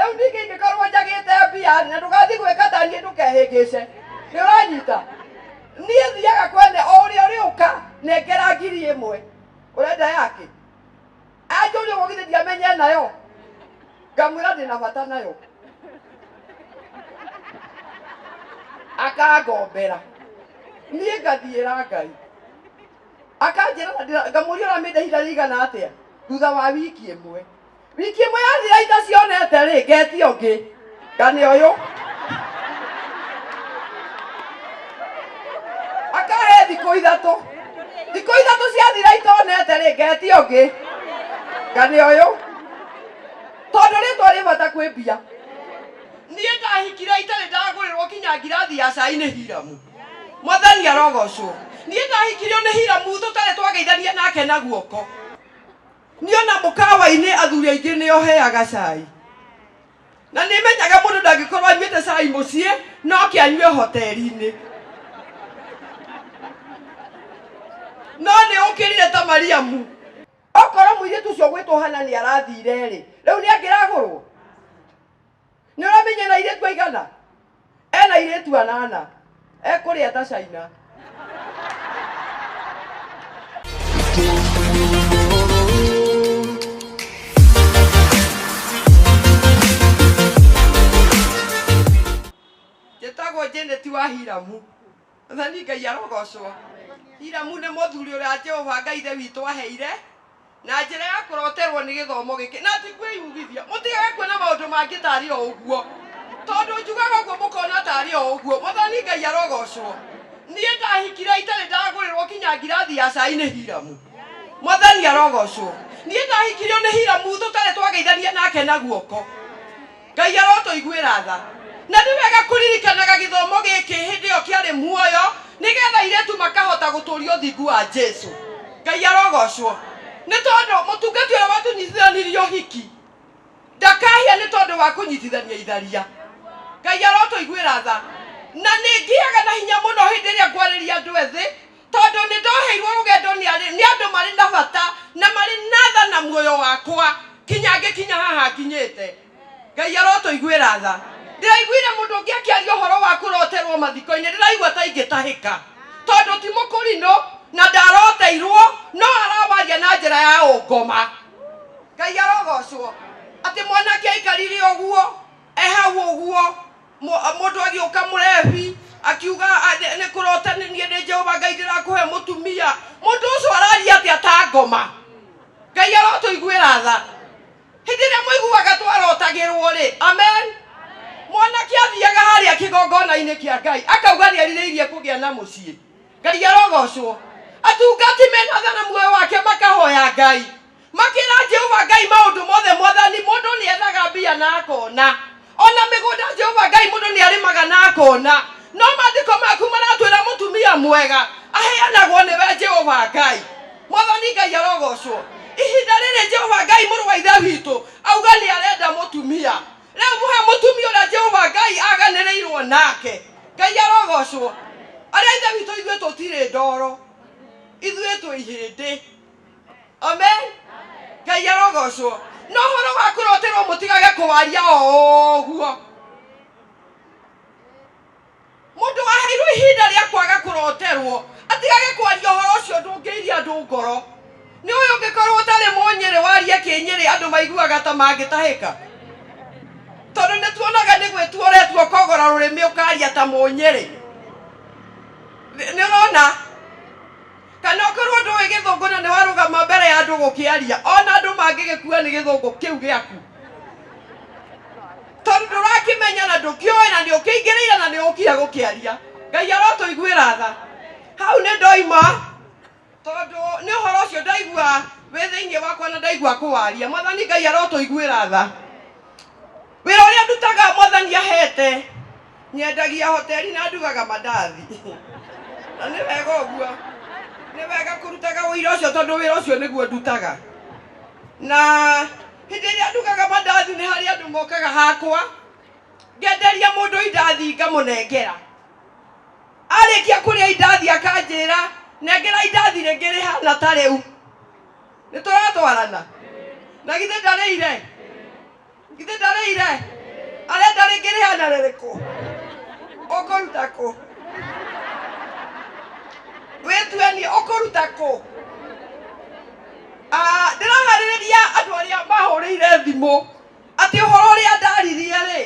Rĩu ningĩ ingĩkorwo njagĩte mbia na ndũgathiĩ gwĩka ta niĩ ndũkehĩngĩce. Nĩ ũranyita? Niĩ thiaga kwene o ũrĩa ũrĩũka nengera 1000. Ũrenda yake? Anjũria ũguo githĩ ndiamenye nayo? Ngamwĩra ndĩna bata nayo. Akangombera. Niĩ ngathiĩra Ngai. Akanjĩra na ndĩra- ngamũria ũramĩenda ihinda rĩigana atĩa? Thutha wa wiki ĩmwe. Wiki ĩmwe yathira itacionete rĩ, ngetia ũngĩ. Ngane ũyũ. Akahe thikũ ithatũ. Thikũ ithatũ ciathira itonete rĩ, ngetia ũngĩ. Ngane ũyũ. Tondũ rĩtwa rĩ bata kwĩ mbia. Niĩ ndahikire itarĩ ndagũrĩrwo kinya ngirathi ya cai nĩ Hiramu. Mwathani arogocwo. Niĩ ndahikirio nĩ Hiramu tũtarĩ twageithania nake na guoko. Niĩ ona mũkawa-inĩ athuri aingĩ nĩo heaga cai. Na nĩ menyaga mũndũ ndangĩkorwo anyuĩte cai mũciĩ no ke anyue hoteli-inĩ. No nĩ ũkĩrire ta Mariamu. Okorwo mũirĩtu ũcio ũgwĩtwo Hana nĩ arathire-rĩ, rĩu nĩ angĩragũrwo? Nĩ ũramenya ena airĩtu aigana? Ena airĩtu anana. Ekũrĩa ta China. Njĩtagwo Janet wa Hiramu. Mwathani Ngai arogocwo. Hiramu nĩ mũthuri ũrĩa Jehova Ngai Ithe witũ aheire na njĩra ya kũroterwo nĩ gĩthomo gĩkĩ na ti kwĩyugithia. Mũtigage kuona maũndũ mangĩ tarĩ o ũguo, tondũ njugaga ũguo mũkona tarĩ o ũguo. Mwathani Ngai arogocwo. Niĩ ndahikire itarĩ ndagũrĩrwo kinya ngirathi ya cai nĩ Hiramu. Mwathani arogocwo. Niĩ ndahikirio nĩ Hiramu tũtarĩ twageithania nake na guoko. Ngai arotũiguĩra tha. Na nĩ wega kũririkanaga gĩthomo gĩkĩ hĩndĩ ĩyo kĩarĩ muoyo, nĩgetha airĩtu makahota gũtũria ũthingu wa Jesu. Ngai arogocwo. Nĩ tondũ mũtungati ũrĩa watũnyitithanirie ũhiki ndakahia nĩ tondũ wa kũnyitithania itharia. Ngai arotũiguĩra tha. Na nĩ ngĩaga na hinya mũno hĩndĩ ĩrĩa ngwarĩria andũ ethĩ, tondũ nĩ ndoheirwo rũgendo nĩ arĩ- nĩ andũ marĩ na bata na marĩ na tha na muoyo wakwa kinya ngĩkinya haha nginyĩte. Ngai arotũiguĩra tha. Ndĩraiguire mũndũ ũngĩ akĩaria ũhoro wa kũroterwo mathiko-inĩ, ndĩraigua ta ingĩtahĩka tondũ ti mũkũrinũ na ndaroteirwo, no arawaria na njĩra ya ũngoma. Ngai arogocwo atĩ mwanake aikarire ũguo e hau ũguo, mũndũ agĩũka mũrebi akiuga nĩ kũrota nĩ niĩ ndĩ Jehova Ngai ndĩrakũhe mũtumia. Mũndũ ũcio araria atĩa ta ngoma? Ngai arotũiguĩra tha. Hĩndĩ ĩrĩa mũiguaga twarotagĩrwo rĩ, amen. Mwanake athiaga harĩa kĩgongona-inĩ kĩa Ngai akauga nĩ erirĩirie kũgĩa na mũciĩ. Ngai arogocwo. Atungati mena tha na muoyo wake makahoya Ngai, makĩra Jehova Ngai maũndũ mothe. Mwathani, mũndũ nĩ ethaga mbia na akona, ona mĩgũnda Jehova Ngai mũndũ nĩ arĩmaga na akona, no maandĩko maku maratwĩra mũtumia mwega aheanagwo nĩwe Jehova Ngai. Mwathani Ngai arogocwo. Ihinda rĩrĩ Jehova Ngai mũrũ wa ithe witũ auga nĩ arenda mũtumia. Rĩu mũhe mũtumia ũrĩa Jehova Ngai aganĩrĩirwo nake. Ngai arogocwo. Arĩa ithe witũ ithuĩ tũtirĩ ndoro, ithuĩ twĩ ihĩndĩ. Amen. Ngai arogocwo. Na ũhoro wa kũroterwo mũtigage kũwaria o ũguo. Mũndũ waheirwo ihinda rĩa kwaga kũroterwo atigage kwaria ũhoro ũcio ndũngĩiria andũ ngoro. Nĩ ũyũ ũngĩkorwo ũtarĩ mũnyĩrĩ warie kĩnyĩrĩ andũ maiguaga ta mangĩtahĩka. Tondũ nĩ tuonaga nĩ gwĩtua ũretua ũkogora rũrĩmĩ ũkaria ta mũnyĩrĩ. Nĩ ũrona? Kana ũkorwo ndũĩ gĩthũngũ na nĩ warũgama mbere ya andũ gũkĩaria, ona andũ mangĩgĩkua nĩ gĩthũngũ kĩu gĩaku. Tondũ ndũrakĩmenya na ndũkĩũĩ na nĩ ũkĩingĩrĩire na nĩ ũkire gũkĩaria. Ngai arotũiguĩra tha. Hau nĩ ndoima tondũ nĩ ũhoro ũcio ndaigua wĩ thĩinĩ wakwa na ndaigua kũwaria. Mwathani Ngai arotũiguĩra tha. Wĩra ũrĩa ndutaga Mwathani ahete, nyendagia hoteli na ndugaga mandathi. Na nĩ wega ũguo, nĩ wega kũrutaga ũira ũcio tondũ wĩra ũcio nĩguo ndutaga. Na hĩndĩ ĩrĩa ndugaga mandathi nĩ harĩ andũ mokaga hakwa, ngenderia mũndũ indathi ngamũnengera. Arĩkia kũrĩa indathi akanjĩra, nengera indathi rĩngĩ rĩhana ta rĩu. Nĩ tũratwarana? Na githĩ ndarĩire? Githĩ ndarĩire? Igana rĩrĩkũ ũkũruta kũ? Wĩtue niĩ ũkũruta kũ? Ah, ndĩraharĩrĩria andũ arĩa mahũrĩire thimũ atĩ ũhoro ũrĩa ndaririe rĩ,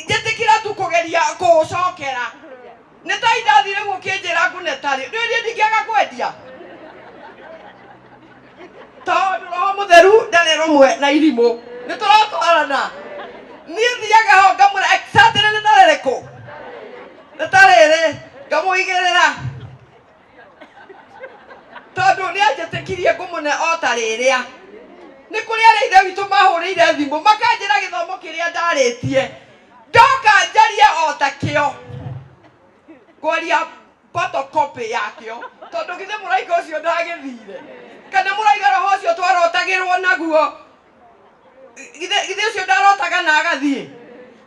njĩtĩkĩra tu kũgeria kũũcokera. Nĩ ta indathi rĩu ũkĩnjĩra ngũne tarĩ rĩu niĩ ndingĩaga kwendia, tondũ Roho Mũtheru ndarĩ rũmwe na irimũ. Nĩ tũratwarana. Niĩ thiaga ho ngamwĩra exactly nĩ tarĩrĩkũ, nĩ tarĩrĩ, ngamũigĩrĩra tondũ nĩ anjĩtĩkirie ngũmũne o ta rĩrĩa. Nĩ kũrĩ arĩa ithe witũ mahũrĩire thimũ makanjĩra gĩthomo kĩrĩa ndarĩtie ndoka njarie o ta kĩo, ngwaria photocopy yakĩo, tondũ githĩ mũraika ũcio ndagĩthire, kana mũraika roho ũcio twarotagĩrwo naguo, githĩ ũcio ndarotaga na agathiĩ?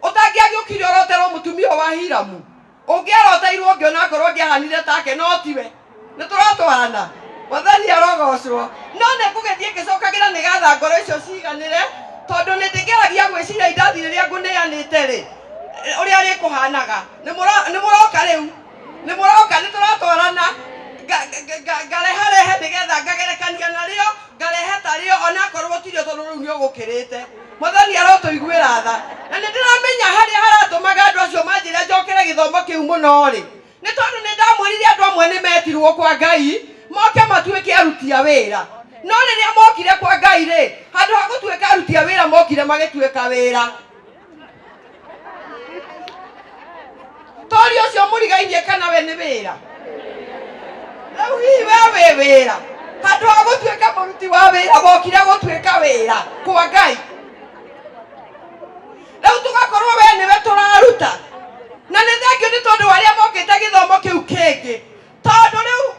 Ũtangĩagĩũkire ũroterwo mũtumia wa Hiramu, ũngĩaroteirwo ngĩona akorwo ngĩahanire take, no tiwe. Nĩ tũratwarana. Mwathani arogocwo. No nĩ ngũgĩthiĩ ngĩcokagĩra nĩgetha ngoro icio ciganĩre, tondũ nĩ ndĩgeragia gwĩciria indathi rĩrĩa ngũneanĩte rĩ, ũrĩa rĩkũhanaga. Nĩ mũroka rĩu, nĩ mũroka, nĩ tũratwarana. Ngareharehe nĩgetha ngagerekania narĩo, ngarehe tarĩo onakorwo tirio, tondũ rĩu nĩ ũgũkĩrĩte. Mwathani arotũiguĩra tha. Na nĩ ndĩramenya harĩa haratũmaga andũ acio manjĩre njokere gĩthomo kĩu mũno rĩ, nĩ tondũ nĩ ndamwĩrire andũ amwe nĩ metirwo kwa Ngai moke matuĩke aruti a wĩra, no rĩrĩa mokire kwa Ngai rĩ, handũ ha gũtuĩka aruti a wĩra mokire magĩtuĩka wĩra. Tori ũcio mũrigainie kana we nĩ wĩra? Rĩu hihi we wĩ wĩra? Handũ ha gũtuĩka mũruti wa wĩra wokire gũtuĩka wĩra kwa Ngai. Rĩu tũgakorwo we nĩwe tũraruta. Na nĩ thengio nĩ tondũ arĩa mokĩte gĩthomo kĩu kĩngĩ, tondũ rĩu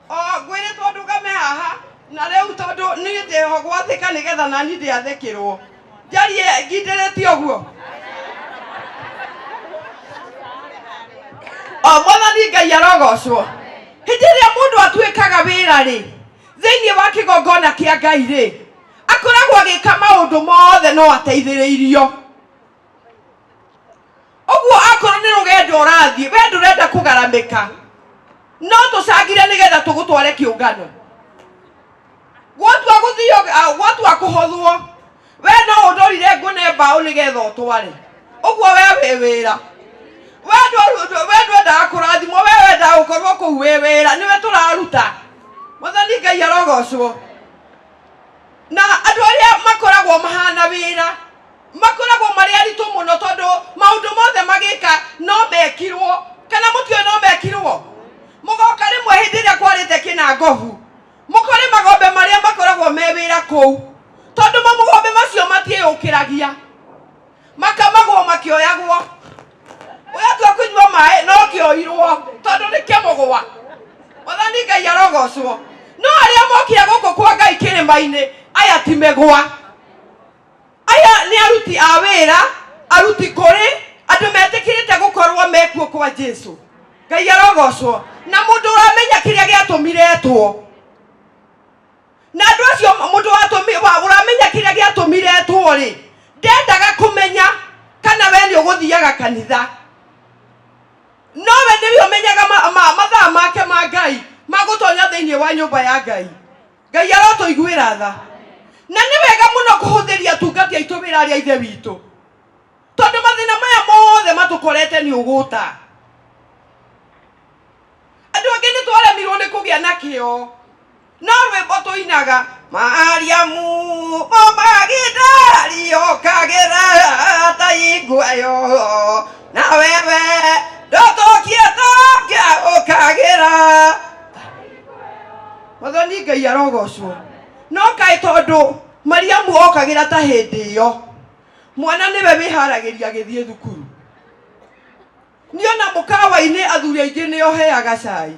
o ngwĩrĩtwo ndũgame haha, na rĩu tondũ niĩ ndĩho gwathĩka nĩgetha nani ndĩathĩkĩrwo, njarie ngindĩrĩtie ũguo. O Mwathani Ngai arogocwo. Hĩndĩ ĩrĩa mũndũ atuĩkaga wĩra rĩ, thĩinĩ wa kĩgongona kĩa Ngai rĩ, akoragwo agĩka maũndũ mothe no ateithĩrĩirio. Ũguo akorwo nĩ rũgendo ũrathiĩ, we ndũrenda kũgaramĩka, no tũcangire nĩgetha tũgũtware kĩũngano. Gwatua gũthio, gwatua kũhothwo, we no ũndorire ngũne mbaũ nĩgetha ũtware. Ũguo we wĩ wĩra. We ndwendaga kũrathimwo, we wendaga gũkorwo kũu wĩ wĩra, nĩwe tũraruta. Mwathani Ngai arogocwo. Na andũ arĩa makoragwo mahana wĩra makoragwo marĩ aritũ mũno, tondũ maũndũ mothe magĩka no mekirwo, kana mũtiũĩ no mekirwo. Mũgoka rĩmwe hĩndĩ ĩrĩa kwarĩte kĩna ngobu, mũkore magombe marĩa makoragwo me wĩra kũu, tondũ mamũgombe macio matiĩyũkĩragia, makamagwo makĩoyagwo. Ũyatua kũnyua maĩ no kĩoirwo, tondũ nĩ kĩmũgwa. Mwathani Ngai arogocwo. No arĩa mokire gũkũ kwa Ngai kĩrĩma-inĩ, aya ti mĩgwa, aya nĩ aruti a wĩra, aruti kũrĩ andũ metĩkĩrĩte gũkorwo mekuo kwa Jesu. Ngai arogocwo. Na mũndũ ũramenya kĩrĩa gĩatũmire etwo, na andũ acio mũndũ ũramenya kĩrĩa gĩatũmire etwo rĩ, ndendaga kũmenya kana we nĩ ũgũthiaga kanitha, no we nĩwe ũmenyaga mathaa make ma Ngai magũtonya thĩinĩ wa nyũmba ya Ngai. Ngai arotũiguĩra tha. Na nĩ wega mũno kũhũthĩria atungati aitũ wĩra arĩa ithe witũ, tondũ mathĩna maya mothe matũkorete nĩ ũgũta. Andũ angĩ nĩ twaremirwo nĩ kũgĩa na kĩo, no rwĩmbo tũinaga Mariamu Mũmagidali ũkagĩra ta iguayo, na wewe ndũtũkie tũngĩa ũkagĩra. Mwathani Ngai arogocwo. No kaĩ tondũ Mariamu okagĩra ta hĩndĩ ĩyo, mwana nĩwe wĩharagĩria agĩthiĩ thukuru. Niĩ ona mũkawa-inĩ athuri aingĩ nĩo heaga cai,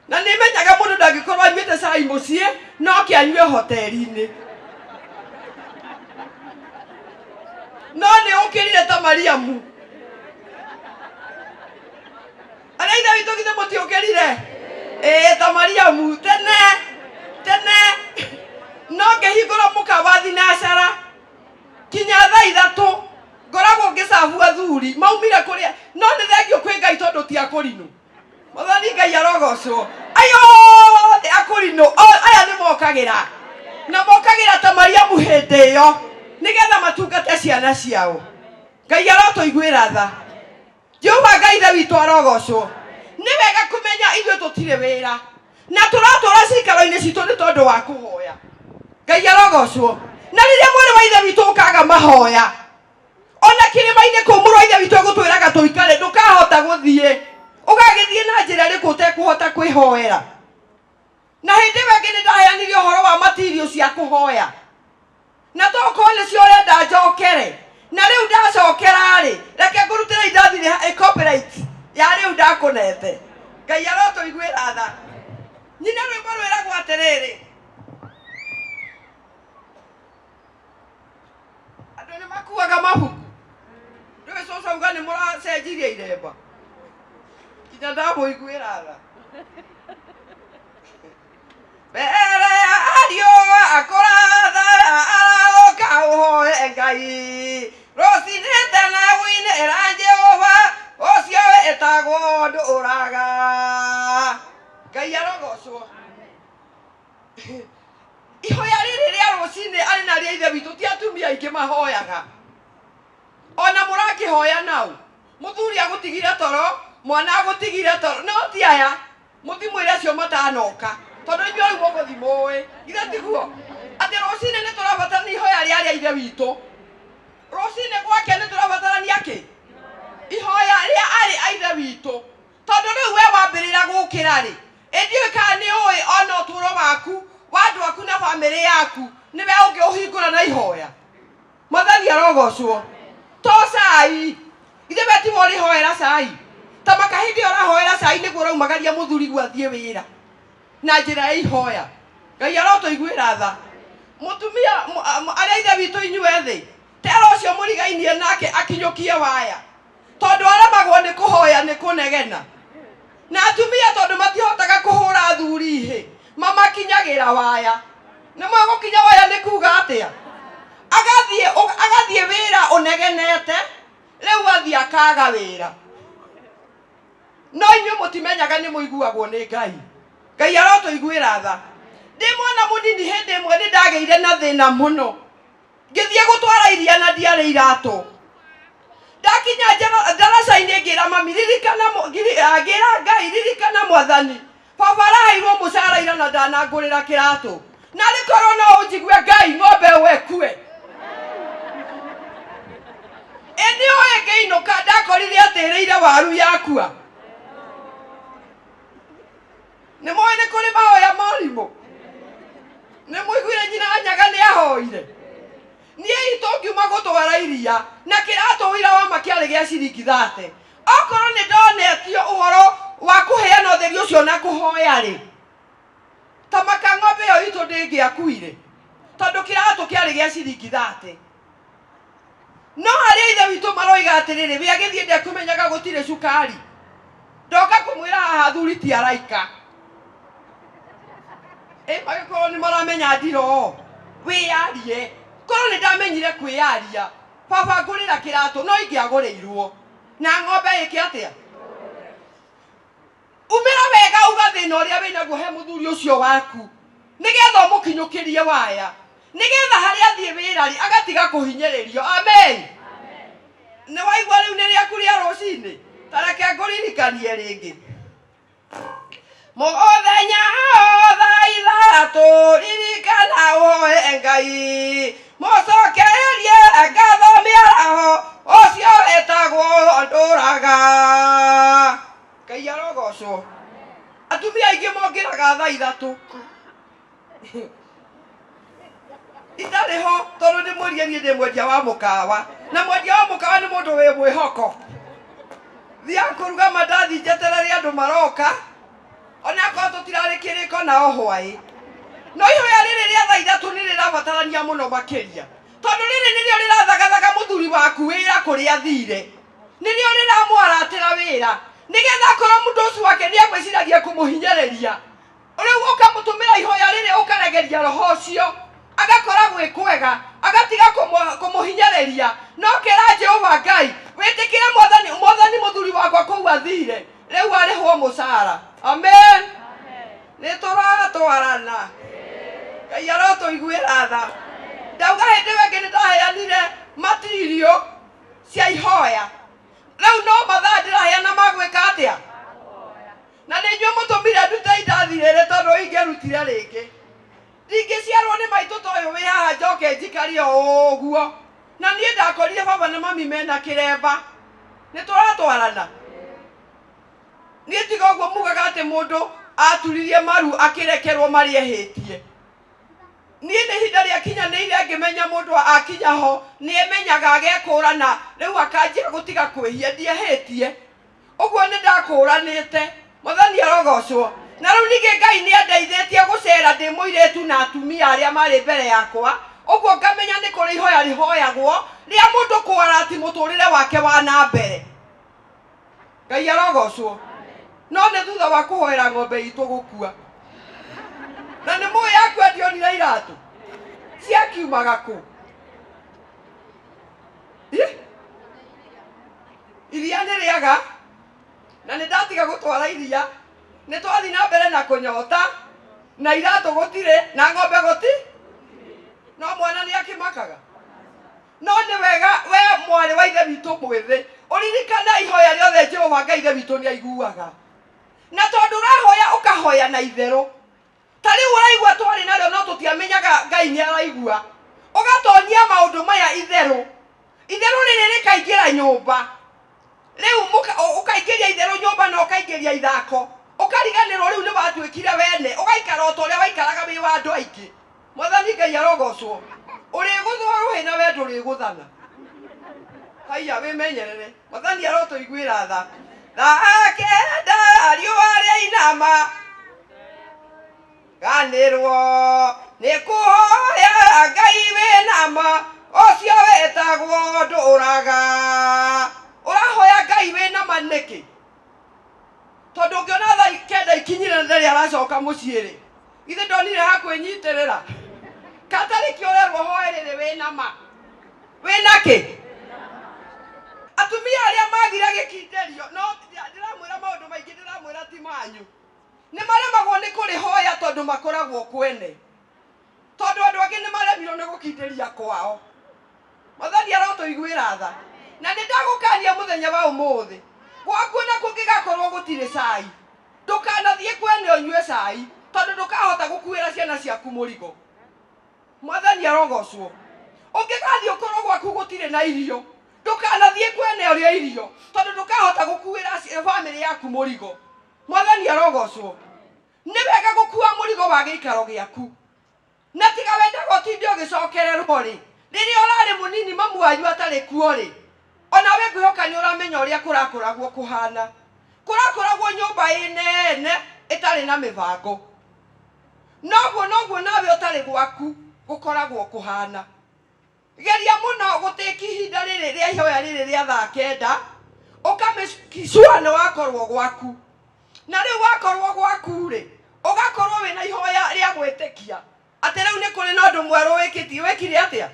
na nĩ menyaga mũndũ ndangĩkorwo anyuĩte cai mũciĩ no kĩanyue hoteli-inĩ. No nĩ ũkĩrire ta Mariamu. Arĩa ithe witũ githĩ mũtiũkĩrire? Ĩĩ, ta Mariamu tene tene. No ngĩhingũra mũkawa thinacara kinya thaa 3. mathabu athuri maumire kũrĩa no nĩ thengio kwĩ Ngai tondũ ti akũrinũ. Mwathani Ngai arogocwo. Ayo othe akũrinũ aya nĩ mokagĩra na mokagĩra ta Mariamu hĩndĩ ĩyo nĩgetha matungate ciana ciao. Ngai arotũiguĩra tha. Jehova Ngai ithe witũ arogocwo. Nĩ wega kũmenya ithuĩ tũtirĩ wĩra na tũratũra cikaro-inĩ citũ nĩ tondũ wa kũhoya. Ngai arogocwo. Na rĩrĩa mwarĩ wa ithe witũ ũkaga mahoya ona kĩrĩma-inĩ kũu mũrũ wa ithe witũ egũtwĩraga tũikare ndũkahota gũthiĩ ũgagĩthiĩ na njĩra ĩrĩkũ ũtekũhota kwĩhoera. Na hĩndĩ ĩyo ĩngĩ nĩ ndaheanire ũhoro wa matirio cia kũhoya na tokorwo nĩcio ũrenda njokere na rĩu ndacokera-rĩ reke ngũrutĩre indathi rĩ copyright ya rĩu ndakũnete. Ngai arotũiguĩra tha. Nyina rwĩmbo rwĩragwo atĩrĩrĩ, andũ nĩ makuaga mabuku ndũĩ cũcũ auga nĩ mũracenjirie iremba nginya ndamũiguĩra tha. Mbere ya riũa kũratha arahũka ũhoe Ngai rũcinĩ tene ũinĩra Jehova ũcio wĩtagwo ndũraga. Ngai arogocwo. Ihoya rĩrĩ rĩa rũcinĩ arĩ na rĩa ithe witũ ti atumia aingĩ mahoyaga. Ona mũrakĩhoya nau mũthuri agũtigire toro mwana agũtigire toro no ti aya mũthimwĩre acio matanoka tondũ inyuĩ rĩu mũgũthi mũĩ ithe tiguo atĩ rũcinĩ nĩ tũrabatarania ihoya rĩa rĩa ithe witũ rũcinĩ gwake nĩ tũrabatarania kĩ ihoya rĩa arĩ a ithe witũ tondũ rĩu we wambĩrĩra gũkĩra rĩ ĩndiũĩ kana nĩ ũĩ ona ũtũũro waku wa andũ aku na bamĩrĩ yaku nĩwe ũngĩ ũhingũra na ihoya. Mwathani arogocwo. To cai ithe we tiwe ũrĩhoera cai ta maka hĩndĩ ĩyo ũrahoera cai nĩguo ũraumagaria mũthuri guo athiĩ wĩra na njĩra ya ihoya. Ngai arotũiguĩra tha. Mũtumia arĩa ithe witũ inyuĩ ethĩ tera ũcio mũrigainie nake akinyũkie waya tondũ aremagwo nĩ kũhoya nĩ kũnegena. Na atumia tondũ matihotaga kũhũra athuri ihĩ mamakinyagĩra waya. Nĩ mũĩ gũkinya waya nĩ kuga atĩa? Agathiĩ wĩra ũnegenete rĩu athiĩ akaga wĩra. No inyuĩ mũtimenyaga nĩ mũiguagwo nĩ Ngai. Ngai arotũiguĩra tha. Ndĩ mwana mũnini hĩndĩ ĩmwe nĩ ndagĩire na thĩna mũno. Ngĩthiĩ gũtwara iria na ndiarĩ iratũ. Ndakinya ndaraca-inĩ ngĩra mami ririkana ngĩra Ngai ririkana mwathani baba araheirwo mũcara ira na ndanangũrĩra kĩratũ. Narĩ korwo no ũnjigue Ngai ng'ombe ĩyo ĩkue. Ĩ nĩ ũĩ ngĩinũka ndakorire atĩrĩire waru yakua. Nĩ mũĩ nĩ kũrĩ mahoya morimũ. Nĩ mũiguire nyina Anyaga nĩ ahoire. Niĩ itũ ngiuma gũtwara iria na kĩratũ ũira wa ma kĩarĩ gĩa ciringi thate. Okorwo nĩ ndonetio ũhoro wa kũheana ũtheri ũcio na kũhoya rĩ, ta maka ng'ombe ĩyo itũ ndĩngĩakuire tondũ kĩratũ kĩarĩ gĩa ciringi thate. No arĩa ithe witũ maroiga atĩrĩrĩ, we agĩthiĩ ndekũmenyaga gũtirĩ cukari. Ndoka kũmwĩra haha athuri ti araika. Ĩ magĩkorwo nĩ maramenya ndiro, wĩyarie. Korwo nĩ ndamenyire kwĩyaria, baba ngũrĩra kĩratũ no ingĩagũrĩirwo. Na ng'ombe ĩke atĩa? Umĩra wega uga thĩna ũrĩa wĩnaguo he mũthuri ũcio waku nĩgetha ũmũkinyũkĩrie waya nĩgetha harĩa athiĩ wĩra rĩ agatiga kũhinyĩrĩrio. Amen. Nĩ waigua rĩu nĩ rĩaku rĩa rũcinĩ, ta reke ngũririkanie rĩngĩ. Mũthenya o thaa ithatũ ririkana ũhoe Ngai mũcokerie ngatho mĩaraho ũcio wĩtagwo ndũraga. Ngai arogocwo. Atumia aingĩ mokĩraga thaa ithatũ itarĩ ho tondũ ndĩmwĩrie niĩ ndĩ mwendia wa mũkawa na mwendia wa mũkawa nĩ mũndũ wĩ mwĩhoko. Thiaga kũruga mandathi njeterere andũ maroka onakorwo tũtirarĩ kĩrĩko nao hwaĩ. No ihoya rĩrĩ rĩa thaa ithatũ nĩ rĩrabatarania mũno makĩria tondũ rĩrĩ nĩrĩo rĩrathagathaga mũthuri waku wĩra kũrĩa athire. Nĩrĩo rĩramwaratĩra wĩra nĩgetha akorwo mũndũ ũcio wake nĩ agwĩciragia kũmũhinyĩrĩria rĩu ũkamũtũmĩra ihoya rĩrĩ ũkaregeria roho ũcio agakora gwĩ kwega agatiga kũmũhinyĩrĩria. No kĩra Jehova Ngai wĩ Mwathani mũthuri wakwa kũu athire rĩu arĩhwo mũcara. Amen. Nĩ tũratwarana. Ngai arotũiguĩra tha. Ndauga hĩndĩ ĩyo ĩngĩ nĩ ndaheanire matirio cia ihoya. Rĩu no mathaa ndĩraheana ma gwĩka atĩa? Na nĩ inyuĩ mũtũmire ndute indathi rĩrĩ tondũ ingĩrutire rĩngĩ. Ndingĩciarwo nĩ maitũ ta ũyũ wĩ haha njoke njikarie o ũguo. Na niĩ ndakorire baba na mami mena kĩremba. Nĩ tũratwarana? Niĩ tiga ũguo mugaga atĩ mũndũ aturirie maru akĩrekerwo marĩa ehĩtie. Niĩ nĩ ihinda rĩakinyanĩire ngĩmenya mũndũ akinya ho nĩ emenyaga agekũrana rĩu akanjia gũtiga kwĩhia ndiehĩtie. Ũguo nĩ ndakũranĩte. Mwathani arogocwo. Na rĩu ningĩ Ngai nĩ andeithĩtie gũcera ndĩ mũirĩtu na atumia arĩa marĩ mbere yakwa, ũguo ngamenya nĩ kũrĩ ihoya rĩhoyagwo rĩa mũndũ kũarati mũtũrĩre wake wa na mbere. Ngai arogocwo. No nĩ thutha wa kũhoera ng'ombe itũ gũkua. Na nĩ mũĩ yakua ndionire iratũ ciakiumaga kũ? Ih! Iria nĩ rĩaga na nĩ ndatiga gũtwara iria nĩ twathiĩ na mbere na kũnyota na iratũ gũtirĩ na ng'ombe gũti no mwana nĩ akĩmakaga. No nĩ wega we mwarĩ wa ithe witũ mwĩthĩ ũririkane ihoya rĩothe Jehova Ngai ithe witũ nĩ aiguaga, na tondũ ũrahoya ũkahoya na itherũ. Ta rĩu ũraigua twarĩ narĩo no tũtiamenyaga Ngai nĩ araigua. Ũgatonyia maũndũ maya itherũ. Itherũ rĩrĩ rĩkaingĩra nyũmba. Rĩu ũkaingĩria itherũ nyũmba na ũkaingĩria ithako. Ũkariganĩrwo rĩu nĩ watuĩkire wene. Ũgaikara o ta ũrĩa waikaraga wĩ wa andũ aingĩ. Mwathani Ngai arogocwo. Ũrĩgũthwo rũhĩ na we ndũrĩgũthana. Haiya wĩmenyerere. Mwathani arotũiguĩra tha. Thaa kenda riũa rĩainama. Ganĩrwo nĩ kũhoya Ngai wĩna ma ũcio wĩtagwo ndũraga. Ũrahoya Ngai wĩna ma nĩkĩ? Tondũ ũngĩona thaa kenda ikinyire na ndarĩ aracoka mũciĩ rĩ, githĩ ndonire ha kwĩnyitĩrĩra? Katarĩ kĩ ũrerwo ũhoe rĩrĩ wĩna ma? Wĩna kĩ? Atumia arĩa magire gĩkindĩrio, no ndĩramwĩra maũndũ maingĩ ndĩramwĩra ti manyu. Nĩ maremagwo nĩ kũrĩhoya tondũ makoragwo kwene. Tondũ andũ angĩ nĩ maremirwo nĩ gũkindĩria kwao. Mwathani arotũiguĩra tha. Na nĩ ndagũkania mũthenya wa ũmũthĩ, gwaku ona kũngĩgakorwo gũtirĩ cai, ndũkanathiĩ kwene ũnyue cai, tondũ ndũkahota gũkuĩra ciana ciaku mũrigo. Mwathani arogocwo. Ũngĩgathiĩ ũkorwo gwaku gũtirĩ na irio, ndũkanathiĩ kwene ũrĩe irio, tondũ ndũkahota gũkuĩra bamĩrĩ yaku mũrigo. Mwathani arogocwo. Nĩ wega gũkua mũrigo wa gĩikaro gĩaku. Na tiga wendaga ũtinde ũgĩcokererwo-rĩ, rĩrĩa ũrarĩ mũnini mamu wanyu atarĩ kuo-rĩ, o nawe ngwĩhoka nĩ ũramenya ũrĩa kũrakoragwo kũhana. Kũrakoragwo nyũmba ĩ nene ĩtarĩ na mĩbango. Noguo noguo nawe ũtarĩ gwaku gũkoragwo kũhana. Geria mũno gũtĩki ihinda rĩrĩ rĩa ihoya rĩrĩ rĩa thaa kenda, ũkamĩkicua nĩ wakorwo gwaku. Na rĩu wakorwo gwaku-rĩ, ũgakorwo wĩna ihoya rĩa gwĩtĩkia atĩ rĩu nĩ kũrĩ na ũndũ mwerũ wĩkĩtie. Wĩkire atĩa?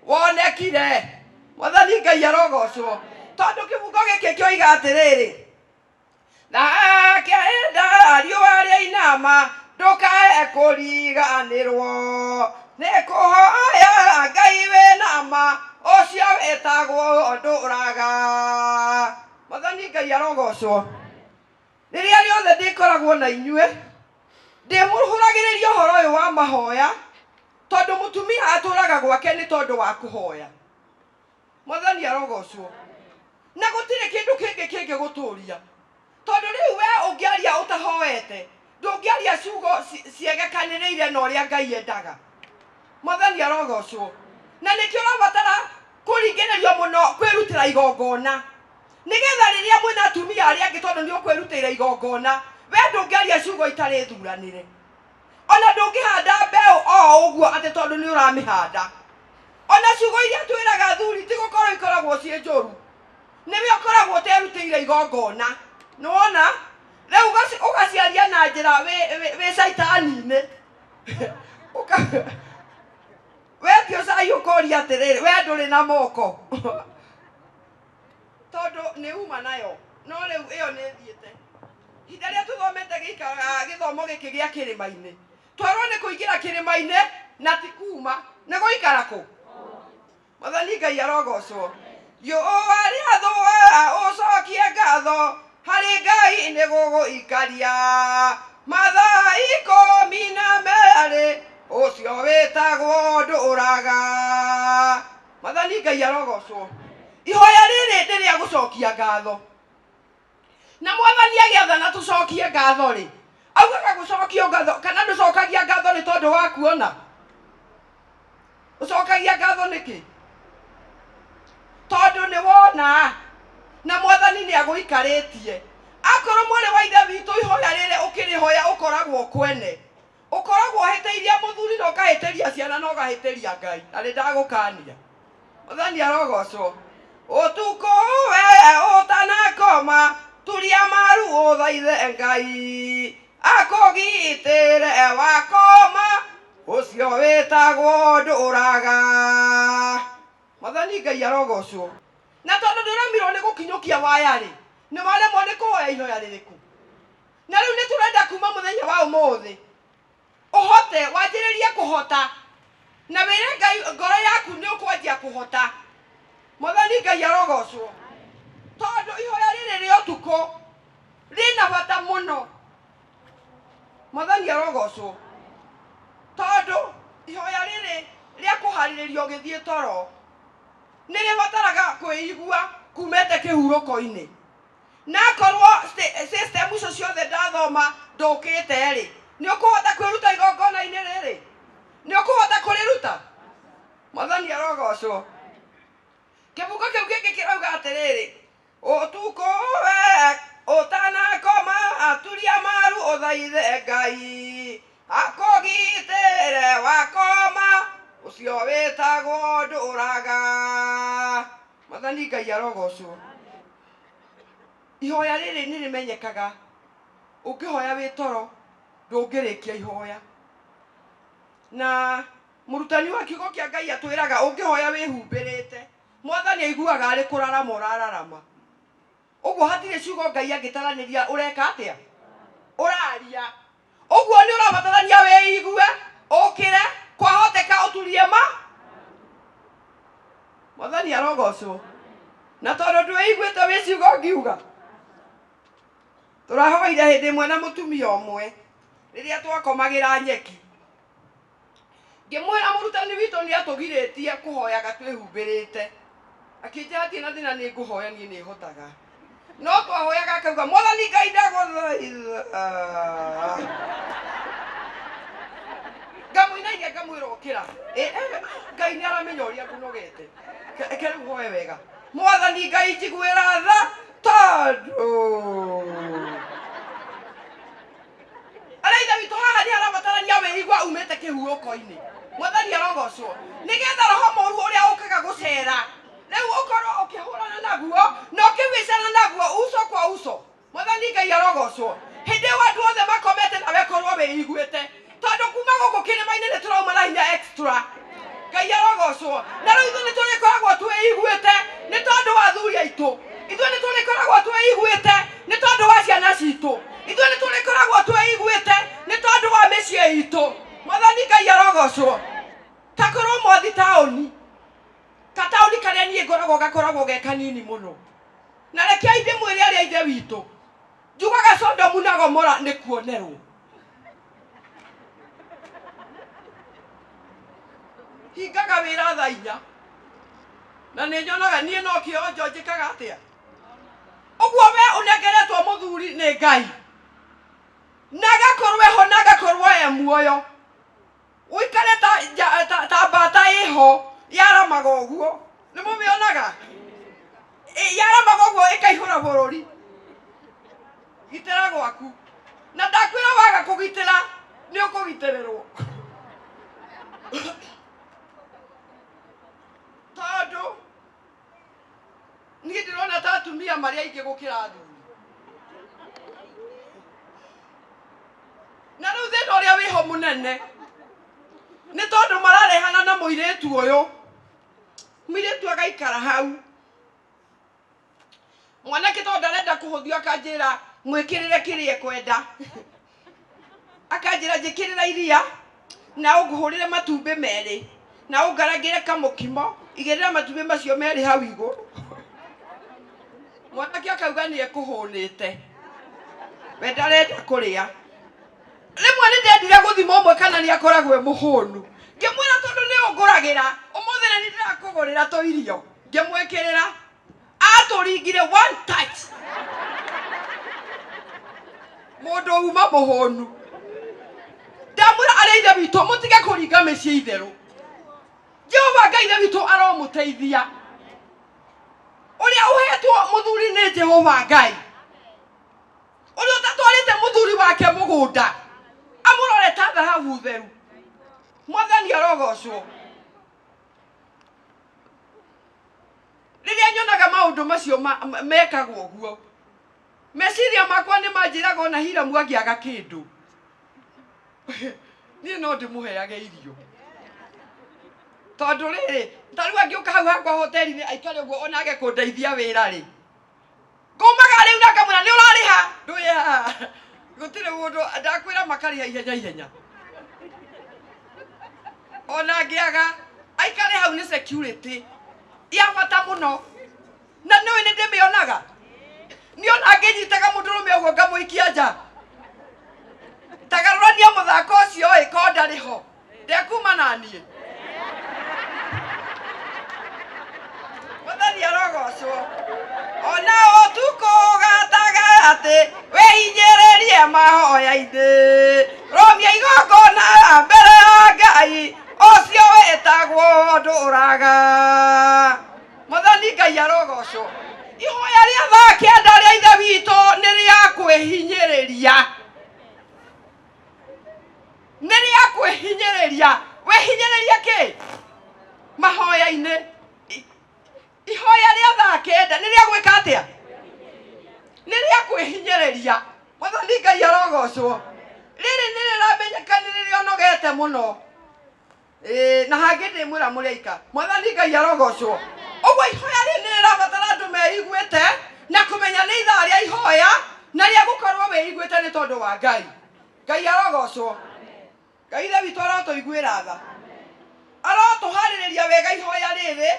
Wonekire. Mwathani Ngai arogocwo. Tondũ kĩbungo gĩkĩ kĩoiga atĩrĩrĩ, Thaa kenda riũa rĩainama, ndũkae kũriganĩrwo nĩ kũhoya Ngai wĩna ma, ũcio wĩtagwo ndũraga. Mwathani Ngai arogocwo. Rĩrĩa rĩothe ndĩkoragwo na inyuĩ, ndĩmũhũragĩrĩria ũhoro ũyũ wa mahoya, tondũ mũtumia atũraga gwake nĩ tondũ wa kũhoya. Mwathani arogocwo. Na gũtirĩ kĩndũ kĩngĩ kĩngĩgũtũria. Tondũ rĩu we ũngĩaria ũtahoete, ndũngĩaria ciugo ciegekanĩrĩire na ũrĩa Ngai endaga. Mwathani arogocwo. Na nĩkĩo ũrabatara kũringĩrĩrio mũno kwĩrutĩra igongona. Nĩgetha rĩrĩa mwĩna atumia arĩa angĩ tondũ nĩ ũkwĩrutĩire igongona, we ndũngĩaria ciugo itarĩ thuranĩre. Ona ndũngĩhanda mbeũ o ũguo atĩ tondũ nĩ ũramĩhanda. Ona ciugo iria twĩraga athuri ti gũkorwo ikoragwo ciĩ njũru. Nĩwe ũkoragwo ũterutĩire igongona. Nĩwona? Rĩu ũgaciaria na njĩra wĩ caitani-inĩ. Wetio cai ũkoria atĩrĩrĩ, we ndũrĩ na moko? Tondũ nĩ uma nayo, no rĩu ĩyo nĩ ĩthiĩte. Ihinda rĩrĩa tũthomete gĩthomo gĩkĩ gĩa kĩrĩma-inĩ, twerwo nĩ kũingĩra kĩrĩma-inĩ na ti kuma, nĩ gũikara kũ? Mwathani Ngai arogocwo. Riũa rĩathũa ũcokie ngatho harĩ Ngai nĩ gũgũikaria mathaa 12, ũcio wĩtagwo ndũraga. Mwathani Ngai arogocwo. Ihoya rĩrĩ nĩ rĩa gũcokia ngatho. Na Mwathani agĩathana tũcokie ngatho rĩ, augaga gũcokio ngatho kana ndũcokagia ngatho nĩ tondũ wa kuona? Ũcokagia ngatho nĩkĩ? Tondũ nĩ wona na Mwathani nĩ agũikarĩtie. Akorwo mwarĩ wa ithe witũ ihoya rĩrĩ ũkĩrĩhoya ũkoragwo kwene, ũkoragwo ũhĩtĩirie mũthuri na ũkahĩtĩria ciana na ũgahĩtĩria Ngai, na nĩ ndagũkania. Mwathani arogocwo. Ũtukũ we ũtanakoma, turia maru ũthaithe Ngai akũgitĩre wakoma, ũcio wĩtagwo ndũraga. Mwathani Ngai arogocwo. Na tondũ ndũremirwo nĩ gũkinyũkia waya rĩ, nĩ waremwo nĩ kũhoya ihoya rĩrĩkũ? Na rĩu nĩ tũrenda kuma mũthenya wa ũmũthĩ ũhote, wanjĩrĩrie kũhota, na wĩre Ngai ngoro yaku nĩ ũkwanjia kũhota. Mwathani Ngai arogocwo. Tondũ ihoya rĩrĩ rĩa ũtukũ rĩna bata mũno. Mwathani arogocwo. Tondũ ihoya rĩrĩ rĩa kũharĩrĩrio ũgĩthiĩ toro nĩ rĩbataraga kwĩigua kumĩte kĩhurũko-inĩ. Na akorwo system icio ciothe ndathoma ndũkĩte rĩ, nĩ ũkũhota kwĩruta igongona-inĩ rĩrĩ? Nĩ ũkũhota kũrĩruta? Mwathani arogocwo. Kĩbungo kĩu kĩngĩ kĩrauga atĩrĩrĩ, ũtukũ we ũtanakoma turia maru ũthaithe Ngai akũgitĩre wakoma, ũcio wĩtagwo ndũraga. Mwathani Ngai arogocwo. Ihoya rĩrĩ nĩ rĩmenyekaga, ũngĩhoya wĩ toro ndũngĩrĩkia ihoya. Na mũrutani wa kiugo kĩa Ngai atwĩraga ũngĩhoya wĩhumbĩrĩte, Mwathani aiguaga arĩ kũrarama ũrararama. Ũguo hatirĩ ciugo Ngai angĩtaranĩria ũreka atĩa? Ũraria. Ũguo nĩ ũrabatarania wĩigue, ũkĩre, kwahoteka ũturie ma. Mwathani arogocwo. Na tondũ ndwĩiguĩte wĩ ciugo ngiuga, tũrahoire hĩndĩ ĩmwe na mũtumia ũmwe rĩrĩa twakomagĩra nyeki. Ngĩmwĩra mũrutani witũ nĩ atũgirĩtie kũhoyaga twĩhumbĩrĩte. Akĩnjĩra hatirĩ na thĩna nĩ ngũhoya niĩ nĩ hotaga. No twahoyaga akauga Mwathani Ngai ndagũthaitha. Ngamũinainia ngamwĩra ũkĩra. Ngai nĩ aramenya ũrĩa ngũnogete. Reke rĩu hoe wega. Mwathani Ngai njiguĩra tha tondũ arĩa ithe witũ haha nĩ harabatarania wĩigua umĩte kĩhurũko-inĩ. Mwathani arogocwo. Nĩgetha roho mũru ũrĩa ũkaga gũcera rĩu ũkorwo ũkĩhũrana naguo na ũkĩwĩcana naguo uso kwa uso. Mwathani Ngai arogocwo. Hĩndĩ ĩyo andũ othe makomete nawe korwo wĩiguĩte, tondũ kuma gũkũ kĩrĩma-inĩ nĩ tũrauma na hinya extra. Ngai arogocwo. Na rĩu ithuĩ nĩ tũrĩkoragwo twĩiguĩte nĩ tondũ wa athuri aitũ, ithuĩ nĩ tũrĩkoragwo twĩiguĩte nĩ tondũ wa ciana citũ, ithuĩ nĩ tũrĩkoragwo twĩiguĩte nĩ tondũ wa mĩciĩ itũ. Mwathani Ngai arogocwo. Ta korwo mwathi taũni, kataũni karĩa niĩ ngoragwo gakoragwo ge kanini mũno, na rekei ndĩmwĩre arĩa ithe witũ, njugaga Sodomu na Gomora nĩ kuonerwo. Hingaga wĩra thaa inya na nĩ nyonaga niĩ no kĩonjo njĩkaga atĩa. Ũguo we ũnengeretwo mũthuri nĩ Ngai na agakorwo eho na agakorwo e muoyo, ũikare ta mbata ĩho yaramaga ũguo, nĩ mũmĩonaga yaramaga ũguo ĩkaihũra bũrũri. Gitĩra gwaku, na ndakwĩra waga kũgitĩra nĩ ũkũgitĩrĩrwo. Tondũ niĩ ndĩrona ta atumia marĩ aingĩ gũkĩra athuri. Na rĩu thĩna ũrĩa wĩho mũnene nĩ tondũ mararehana na mũirĩtu ũyũ, mũirĩtu agaikara hau. Mwanake tondũ ndarenda kũhũthio akanjĩra mwĩkĩrĩre kĩrĩa ekwenda. Akanjĩra njĩkĩrĩra iria na ũngũhũrĩre matumbĩ merĩ na ũngarangĩre kamũkimo, igĩrĩra matumbĩ macio merĩ hau igũrũ. Mwanake akauga nĩ ekũhũnĩte, we ndarenda kũrĩa. Rĩmwe nĩ ndendire gũthima ũmwe kana nĩ akoragwo e mũhũnu, ngĩmwĩra tondũ nĩ ũngũragĩra ũmũthĩ nĩ niĩ ndĩrakũgũrĩra tũirio, ngĩmwĩkĩrĩra atũringire one touch. Mũndũ uma mũhũnu, ndamwĩra arĩa ithe witũ mũtige kũringa mĩciĩ itherũ. Jehova Ngai ithe witũ aromũteithia. Ũrĩa ũhetwo mũthuri nĩ Jehova Ngai, ũrĩa ũtatwarĩte mũthuri wake mũgũnda amũrore ta thahabu theru. Mwathani arogocwo. Rĩrĩa nyonaga maũndũ macio mekagwo ũguo, meciria makwa nĩ manjĩraga ona Hiramu angĩaga kĩndũ, niĩ no ndĩmũheage irio. Tondũ rĩrĩ, ta rĩu angĩũka hau hakwa hoteli-inĩ aikare ũguo ona age kũndeithia wĩra rĩ, ngumaga rĩu na ngamwĩra nĩ ũrarĩha, ndũĩ haha gũtirĩ mũndũ ndakwĩra makarĩha ihenya ihenya. Ona angĩaga aikare hau nĩ security ya bata mũno, na nĩũĩ nĩ ndĩmĩonaga niĩ ona ngĩnyitaga mũndũrũme ũguo ngamũikia nja, tagarũrania mũthako ũcio ĩ ko ndarĩ ho ndekuma na niĩ. Mwathani arogocwo. Ona ũtukũ gatagatĩ wĩhinyĩrĩrie mahoya-inĩ, rũmia igongona mbere ya Ngai ũcio wĩtagwo ndũraga. Mwathani Ngai arogocwo. Ihoya rĩa thaa kenda rĩa Ithe witũ nĩ rĩa kwĩhinyĩrĩria, nĩ rĩa kwĩhinyĩrĩria. Wĩhinyĩrĩrie kĩ? Mahoya-inĩ. Ihoya rĩa thaa kenda nĩ rĩa gwĩka atĩa? Nĩ rĩa kwĩhinyĩrĩria. Mwathani Ngai arogocwo. Rĩrĩ nĩ rĩramenyeka nĩ rĩrĩa ũnogete mũno. Ĩĩ, na hangĩ ndĩmwĩra mũrĩ aika. Mwathani Ngai arogocwo. Ũguo ihoya rĩrĩ nĩ rĩrabatara andũ meiguĩte na kũmenya nĩ ithaa rĩa ihoya na rĩa gũkorwo wĩiguĩte nĩ tondũ wa Ngai. Ngai arogocwo. Ngai Ithe witũ arotũiguĩra tha. Arotũharĩrĩria wega ihoya rĩrĩ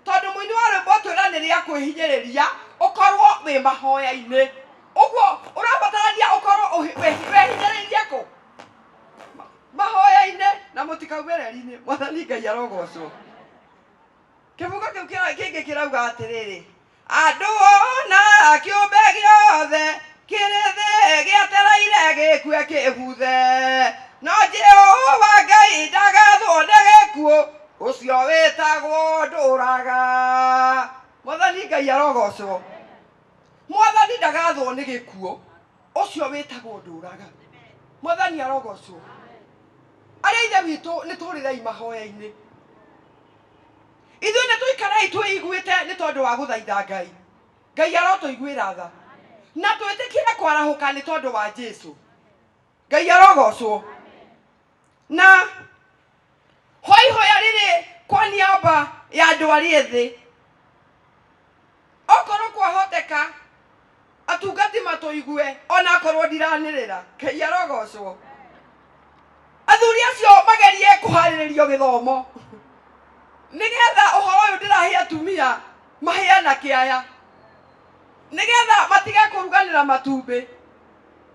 tondũ mũini wa rwĩmbo atwĩra nĩ rĩa kwĩhinyĩrĩria ũkorwo wĩ mahoya-inĩ. Ũguo ũrabatarania ũkorwo wĩhinyĩrĩirie kũ? Mahoya-inĩ na mũtikaume reri-inĩ. Mwathani Ngai arogocwo. Kĩbungo kĩu kĩngĩ kĩrauga atĩrĩrĩ, andũ ona kĩũmbe gĩothe kĩrĩ thĩ gĩetereire gĩkue kĩbuthe, no Jehova Ngai ndagathwo nĩ gĩkuũ, ũcio wĩtagwo ndũraga. Mwathani Ngai arogocwo. Mwathani ndagathwo nĩ gĩkuũ, ũcio wĩtagwo ndũraga. Mwathani arogocwo. Arĩa ithe witũ nĩ tũrĩrei mahoya-inĩ. Ithuĩ nĩ tũikarei twĩiguĩte nĩ tondũ wa gũthaitha Ngai. Ngai arotũiguĩra tha na twĩtĩkĩre kwarahũka nĩ tondũ wa Jesu. Ngai arogocwo. Na ho ihoya rĩrĩ kwa niaba ya andũ arĩa ethĩ, okorwo kwahoteka atungati matũigue ona akorwo ndiranĩrĩra. Ngai arogocwo. Athuri acio magerie kũharĩrĩrio gĩthomo nĩgetha ũhoro ũyũ ndĩrahe atumia mahe anake aya, nĩgetha matige kũruganĩra matumbĩ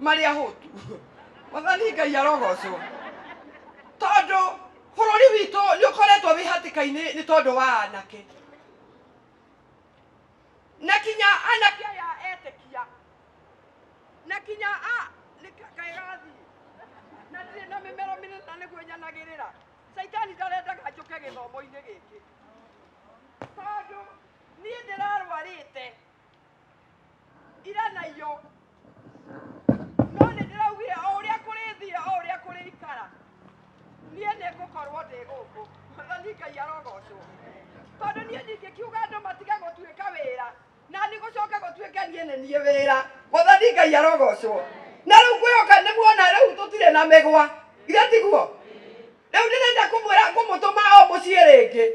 marĩa hũtu. Mwathani Ngai arogocwo. Tondũ bũrũri witũ nĩ ũkoretwo wĩ hatĩka-inĩ nĩ tondũ wa anake, na kinya anake aya etĩkia, na kinya a nĩ kaĩ gathiĩ na ndirĩ na mĩmero mĩnene na nĩguo nyanagĩrĩra. Caitani ndarendaga njũke gĩthomo-inĩ gĩkĩ tondũ niĩ ndĩrarwarĩte ira na iyo, no nĩ ndĩraugire o ũrĩa kũrĩthiĩ o ũrĩa kũrĩikara niĩ nĩ ngũkorwo ndĩ gũkũ. Mwathani Ngai arogocwo. Tondũ niĩ ndingĩkiuga andũ matige gũtuĩka wĩra na nĩ gũcoka gũtuĩke niĩ nĩ niĩ wĩra. Mwathani Ngai arogocwo. Na rĩu ngwĩhoka nĩ muona rĩu tũtirĩ na mĩgwa, githĩ tiguo? Rĩu ndĩrenda kũmwĩra ngũmũtũma o mũciĩ rĩngĩ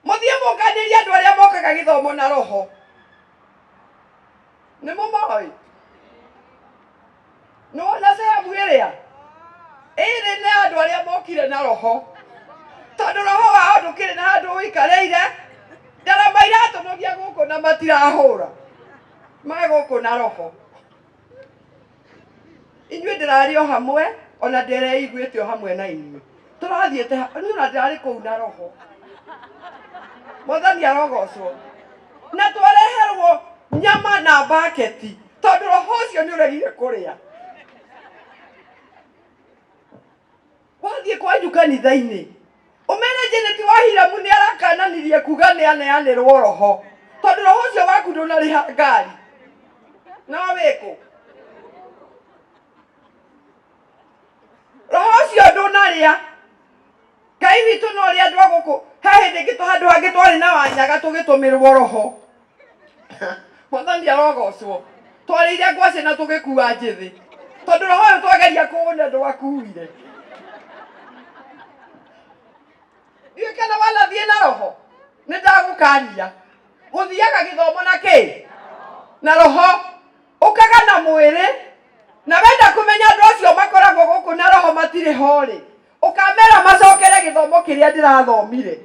mũthiĩ mũnganĩrie andũ arĩa mokaga gĩthomo na roho. Nĩ mũmoĩ? Nĩ wona sehemu ĩrĩa ĩrĩ nĩ andũ arĩa mokire na roho, tondũ roho wao ndũkĩrĩ na handũ ũikarĩire. Ndarama iratũnogia gũkũ na matirahũra ma gũkũ na roho. Inyuĩ ndĩrarĩ o hamwe, ona ndĩreiguĩte o hamwe na inyuĩ. Tũrathiĩte niĩ ona ndĩrarĩ kũu na roho. Mwathani arogocwo. Na twareherwo nyama na baketi, tondũ roho ũcio nĩ ũregire kũrĩa. Wathiĩ kwanyu kanitha-inĩ, ũmere Janet wa Hiramu nĩ arakananirie kuga nĩ aneanĩrwo roho, tondũ roho ũcio waku ndũnarĩha ngari. No wĩkũ? Roho ũcio ndũnarĩa. Ngai witũ no ũrĩa andũ a gũkũ, he hĩndĩ ĩngĩ handũ hangĩ twarĩ na Wanyaga tũgĩtũmĩrwo roho. Mwathani arogocwo. Twarĩire ngwacĩ na tũgĩkua njĩthĩ, tondũ roho ũyũ twageria kũũne ndwakuire. Ndiũĩ kana wanathiĩ na roho, nĩ ndagũkania. Gũthiaga gĩthomo na kĩ? Na roho. Ũkaga na mwĩrĩ, na wenda kũmenya andũ acio makoragwo gũkũ na roho matirĩ ho rĩ, ũkamera macokere gĩthomo kĩrĩa ndĩrathomire.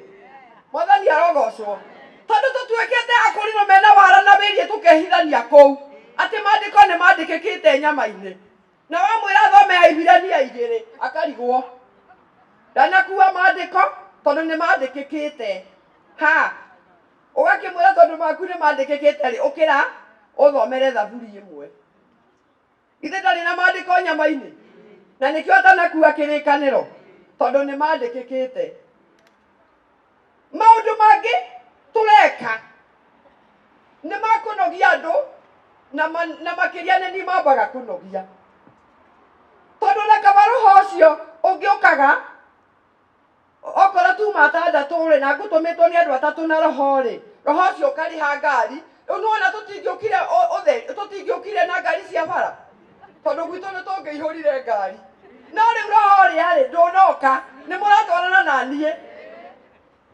Mwathani arogocwo. Tondũ tũtuĩkĩte akũrinũ mena wara na wĩriĩ tũkehithania kũu, atĩ maandĩko nĩ mandĩkĩkĩte nyama-inĩ. Na wamwĩra thome Ahibirania 2, akarigwo. Ndanakua maandĩko tondũ nĩ mandĩkĩkĩte. Ha, ũgakĩmwĩra tondũ maku nĩ mandĩkĩkĩte rĩ, ũkĩra ũthomere Thaburi 1. Ithe ndarĩ na maandĩko nyama-inĩ, na nĩkĩo atanakua kĩrĩkanĩro, tondũ nĩ mandĩkĩkĩte. Maũndũ mangĩ tũreka nĩ makũnogia andũ, na makĩria nĩ niĩ mambaga kũnogia, tondũ na kaba roho ũcio ũngĩũkaga okorwo tuma atandatũ rĩ, na ngũtũmĩtwo nĩ andũ atatũ na roho rĩ, roho ũcio ũkarĩha ngari. Rĩu nĩwona tũtingĩũkire na ngari cia bara, tondũ gwitũ nĩ tũngĩihũrire ngari. No rĩu roho ũrĩa rĩ, ndũnoka, nĩ mũratwarana na niĩ.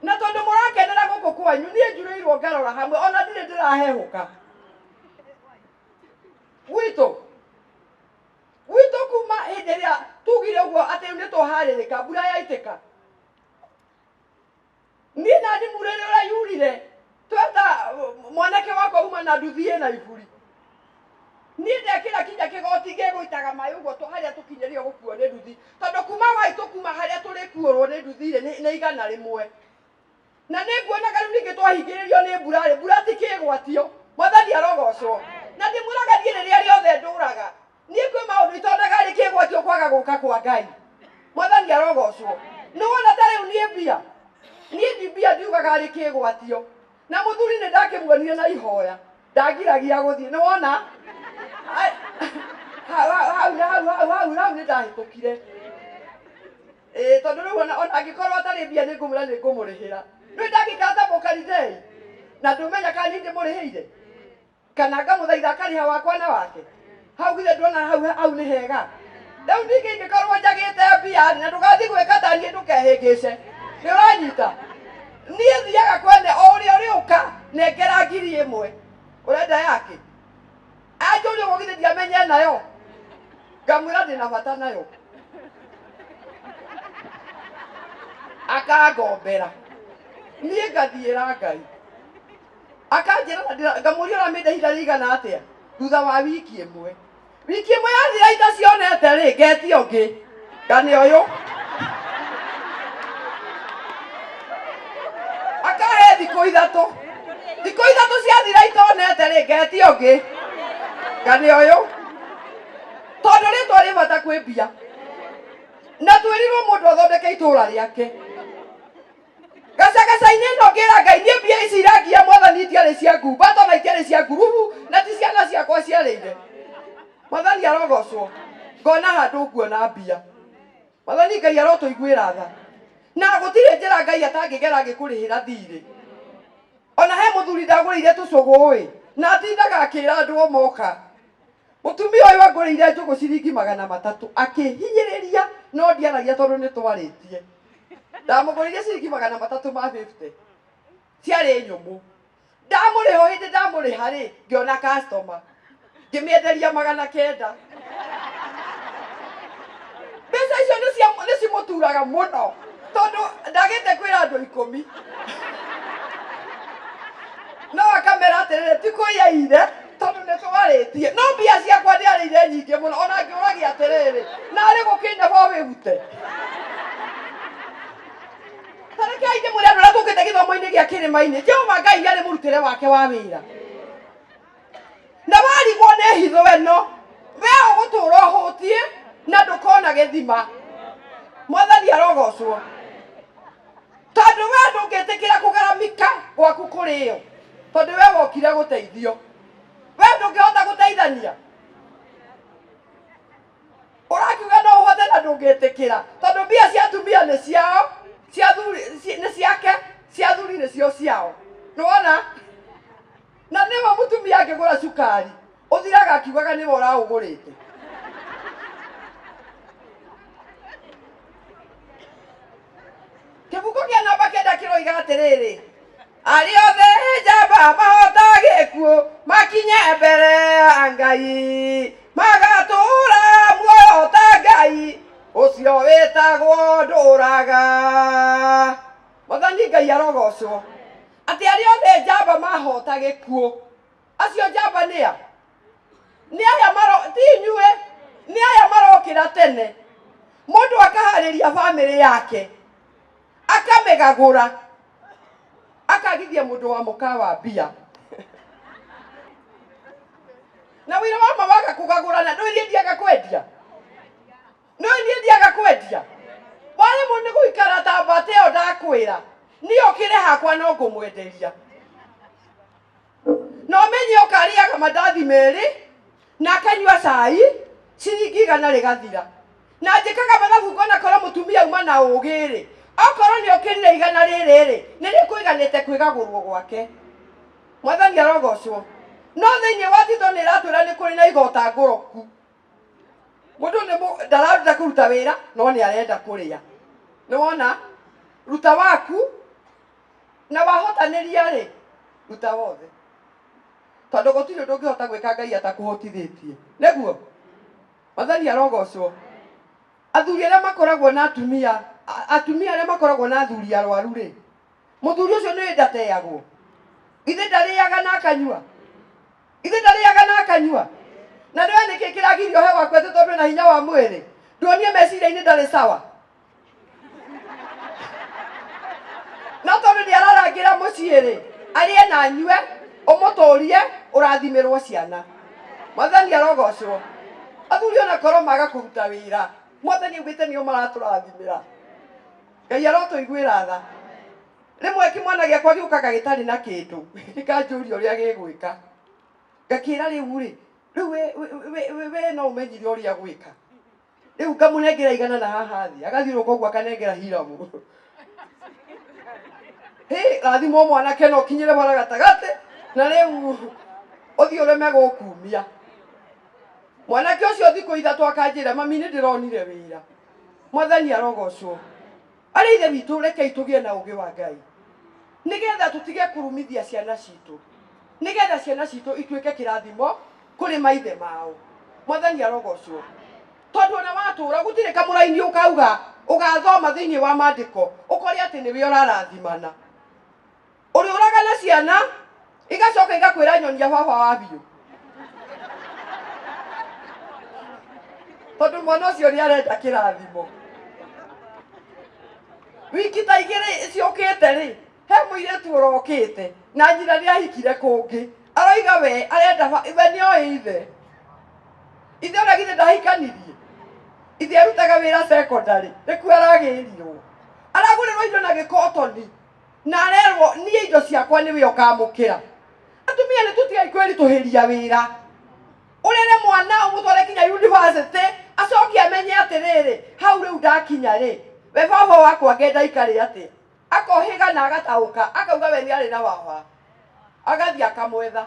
Na tondũ mũrakenera gũkũ kwanyu, niĩ njurĩirwo ngarora hamwe, ona ndirĩ ndĩrahehũka. Gwitũ gwitũ kuma hĩndĩ ĩrĩa tugire ũguo atĩ rĩu nĩ twaharĩrĩka, mbura yaitĩka. Niĩ na niĩ mbura ĩrĩa ũrayurire, tweta mwanake wakwa uma na nduthi ĩna iburi. Niĩ ndekĩra kinya kĩgoti gĩgũitaga maĩ ũguo harĩa tũkinyĩrio gũkuo nĩ nduthi, tondũ kuma waitũ kuma harĩa tũrĩkuũrwo nĩ nduthi rĩ, nĩ 100. Na nĩ nguonaga rĩu ningĩ twahingĩrĩrio nĩ mbura rĩ, mbura ti kĩgwatio. Mwathani arogocwo. Na ndĩmwĩraga niĩ rĩrĩa rĩothe ndũraga, niĩ kwĩ maũndũ itonaga arĩ kĩgwatio kwaga gũka kwa Ngai. Mwathani arogocwo. Nĩ wona ta rĩu niĩ mbia, niĩ ndi mbia ndiugaga arĩ kĩgwatio. Na mũthuri nĩ ndakĩmuonire na ihoya, ndangiragia gũthiĩ. Nĩ wona? Hau, hau, hau, hau, hau, hau, hau nĩ ndahĩtũkire. Tondũ rĩu ona angĩkorwo atarĩ mbia nĩ ngũmwĩra nĩ ngũmũrĩhĩra. Rĩu ndangĩikara ta mũkaridei, na ndũmenya kana niĩ ndĩmũrĩhĩire, kana ngamũthaitha akarĩha wakwa na wake. Hau githĩ ndwona hau, hau nĩ hega. Rĩu ningĩ ingĩkorwo njagĩte mbia na ndũgathiĩ gwĩka ta niĩ ndũkehĩngĩce. Nĩ ũranyita? Niĩ thiaga kwene o ũrĩa ũrĩũka nengera 1000. Ũrenda yake? Anjũria ũguo githĩ ndiamenye nayo? Ngamwĩra ndĩna bata nayo. Akangombera. Niĩ ngathiĩra Ngai. Akanjĩra na ndĩra, ngamũria ũramĩenda ihinda rĩigana atĩa? Thutha wa wiki ĩmwe. Wiki ĩmwe yathira itacionete rĩ, ngetia ũngĩ. Ngane ũyũ. Akahe thikũ 3. Thikũ 3 ciathira itonete rĩ, ngetia ũngĩ. Ngane ũyũ. Tondũ rĩtwa rĩ bata kwĩ mbia. Na twĩrirwo mũndũ athondeke itũũra rĩake. Gacagaca-inĩ ĩno ngĩra Ngai, niĩ mbia ici irangia Mwathani itiarĩ cia ngumba, tondũ itiarĩ cia ngurubu, na ti ciana ciakwa ciarĩire. Mwathani arogocwo. Ngona handũ nguona mbia. Mwathani Ngai arotũiguĩra tha. Na gũtirĩ njĩra Ngai atangĩgera agĩkũrĩhĩra thirĩ. Ona he mũthuri ndagũrĩire tũcũgũ-ĩ, na atindaga akĩra andũ o moka. Mũtumia ũyũ angũrĩire njũgũ ciringi 300, akĩhinyĩrĩria, no ndiaragia tondũ nĩ twarĩtie. Ndamũgũrĩire ciringi 300 ma 50, ciarĩ nyũmũ. Ndamũrĩha o hĩndĩ ndamũrĩha rĩ, ngĩona customer. Ngĩmĩenderia 900. Mbeca icio nĩ cimũturaga mũno tondũ ndagĩte kwĩra andũ 10, no akamera atĩrĩrĩ, ti kũiyaire tondũ nĩ twarĩtie, no mbia ciakwa ndĩarĩire nyingĩ mũno. Ona ngĩũragia atĩrĩrĩ, narĩ gũkĩnebo wĩrute. Tarekei ndĩmwĩre, andũ arĩa tũkĩte gĩthomo-inĩ gĩa kĩrĩma-inĩ, Jehova Ngai arĩ mũrutĩre wake wa wĩra, na warigwo nĩ hitho ĩno, we ũgũtũra ũhũtiĩ na ndũkona gĩthima. Mwathani arogocwo, tondũ we ndũngĩtĩkĩra kũgaramika gwaku kũrĩo, tondũ we wokire gũteithio. We ndũngĩhota gũteithania, ũrakiuga no ũhote na ndũngĩtĩkĩra, tondũ mbia cia atumia nĩ ciao, cia thuri nĩ ciake, cia thuri nĩcio ciao. Nĩwona? Na nĩwe mũtumia angĩgũra cukari, ũthiraga akiugaga nĩwe ũraũgũrĩte. Kĩbuku kĩa namba 9 kĩroiga atĩrĩrĩ, arĩa othe njamba mahota gĩkuũ makinye mbere ya Ngai, magatũũra muoyo ta Ngai ũcio wĩtagwo ndũraga. Mwathani Ngai arogocwo, atĩ arĩa othe njamba mahota gĩkuũ. Acio njamba nĩa? Nĩ aya maro, ti inyuĩ, nĩ aya marokĩra tene, mũndũ akaharĩria bamĩrĩ yake, akamĩgagũra, akagithia mũndũ wa mũkawa mbia na wĩra wa ma waga kũgagũrana. Ndũĩ niĩ ndiaga kwendia, ndũĩ niĩ ndiaga kwendia. Waremwo nĩ gũikara ta mbata ĩyo, ndakwĩra niĩ ũkĩre hakwa no ngũmwenderia. Na ũmenye ũkarĩaga mandathi 2 na akanyua cai, ciringi 100 rĩgathira. Na njĩkaga mathabu ngona korwo mũtumia auma na ũgĩ rĩ, okorwo nĩ okĩrire 100 rĩrĩ rĩ, nĩ rĩkũiganĩte kwĩgagũrwo gwake. Mwathani arogocwo. No thĩinĩ wa Tito nĩ ĩratwĩra nĩ kũrĩ na igota ngũrũku. Mũndũ nĩ ndarenda kũruta wĩra no nĩ arenda kũrĩa. Nĩ wona? Ruta waku, na wahotanĩria rĩ, ruta wothe, tondũ gũtirĩ ũndũ ũngĩhota gwĩka Ngai atakũhotithĩtie. Nĩguo? Mwathani arogocwo. Athuri arĩa makoragwo na atumia, atumia arĩa makoragwo na athuri arwaru rĩ, mũthuri ũcio nĩ ndateagwo? Githĩ ndarĩaga na akanyua? Githĩ ndarĩaga na akanyua? Na nĩwe nĩkĩ kĩragirio he waku atĩ tondũ ena hinya wa mwĩrĩ? Nduonie meciria-inĩ ndarĩ sawa. No tondũ nĩ ararangĩra mũciĩ rĩ, arĩe na anyue, ũmũtũrie, ũrathimĩrwo ciana. Mwathani arogocwo. Athuri ona korwo maga kũruta wĩra, Mwathani augĩte nĩo maratũrathimĩra. Ngai arotũiguĩra tha. Rĩmwe kĩmwana gĩakwa gĩũkaga gĩtarĩ na kĩndũ, gĩkanjũria ũrĩa gĩgwĩka. Ngakĩra rĩu rĩ, rĩu we no ũmenyire ũrĩa gwĩka. Rĩu ngamũnengera 100 na haha thĩ, agathiũrũrũka ũguo akanengera Hiramu. Hĩ, rathimwo mwanake na ũkinyĩre bara gatagatĩ, na rĩu ũthiĩ ũreme gũkumia. Mwanake ũcio thikũ 3 akanjĩra, mami nĩ ndĩronire wĩra. Mwathani arogocwo. Arĩ ithe witũ, rekei tũgĩe na ũgĩ wa Ngai, nĩgetha tũtige kũrumithia ciana citũ, nĩgetha ciana citũ ituĩke kĩrathimo kũrĩ maithe mao. Mwathani arogocwo. Tondũ ona watũra gũtirĩ kamũraini ũkauga ũgathoma thĩinĩ wa maandĩko ũkore atĩ nĩwe ũrarathimana. Ũrĩũraga na ciana igacoka igakwĩra nyonia baba wa biũ, tondũ mwana ũcio nĩ arenda kĩrathimo. Wiki ta 2 ciũkĩte rĩ, he mũirĩtu ũrokĩte na nyina nĩ ahikire kũngĩ, aroiga we arenda we nĩ oĩ ithe, ithe ũrĩa githĩ ndahikanirie, ithe arutaga wĩra secondary, nĩkuo aragĩrirwo, aragũrĩrwo indo na gĩkotoni, na arerwo niĩ indo ciakwa nĩwe ũkamũkĩra. Atumia nĩ tũtigai kwĩritũhĩria wĩra. Ũrere mwana ũmũtware kinya university, acoke amenye atĩrĩrĩ, hau rĩu ndakinya rĩ, we baba wakwa ngenda aikare atĩa? Akohĩga na agataũka, akauga we nĩ arĩ na baba, agathiĩ akamwetha.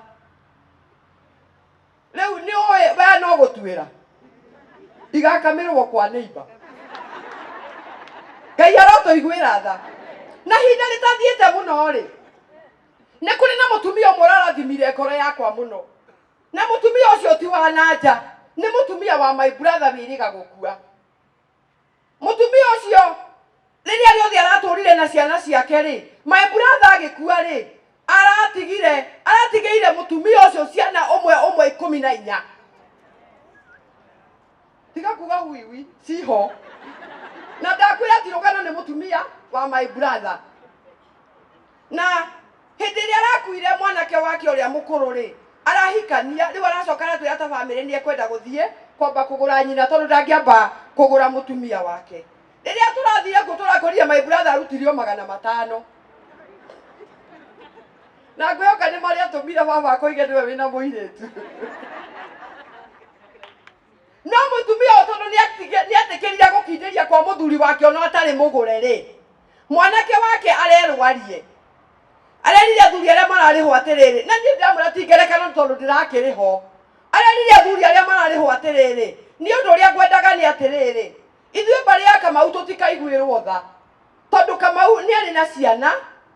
Rĩu nĩ ũĩ we no gũtuĩra igakamĩrwo kwa neighbor. Ngai arotũiguĩra tha. Na hinda rĩtathiĩte mũno rĩ, nĩ kũrĩ na mũtumia ũmwe ũrarathimire ngoro yakwa mũno. Na mũtumia ũcio ti wa na nja, nĩ mũtumia wa my brother wĩrĩga gũkua. Mũtumia ũcio rĩrĩa rĩothe aratũrire na ciana ciake rĩ, my brother agĩkua rĩ, aratigire aratigĩire mũtumia ũcio ciana ũmwe ũmwe 14. Tiga kuga huiwi ciho. Na ndakwĩra ti rũgano, nĩ mũtumia wa my brother. Na hĩndĩ ĩrĩa arakuire mwanake wake ũrĩa mũkũrũ rĩ, arahikania. Rĩu aracoka aratwĩra ta bamĩrĩ nĩ ekwenda gũthiĩ kwamba kũgũra nyina, tondũ ndangĩamba kũgũra mũtumia wake. Rĩrĩa tũrathire kuo, tũrakorire my brother arutirio 500, na ngwĩhoka nĩ marĩa atũmire baba akoige nĩwe wĩna mũirĩtu. No mũtumia ũyũ, tondũ nĩetĩkĩrire gũkindĩria kwa mũthuri wake ona atarĩ mũgũre rĩ, mwanake wake arerwarie arerire athuri arĩa mararĩhwo atĩrĩrĩ, na niĩ ndĩramwĩra ti ngerekano tondũ ndĩrakĩrĩho, arerire athuri arĩa mararĩhwo atĩrĩrĩ, nĩ ũndũ ũrĩa ngwendaga nĩ atĩrĩrĩ, ithuĩ mbarĩ ya Kamau tũtikaiguĩrwo tha, tondũ Kamau nĩ arĩ na ciana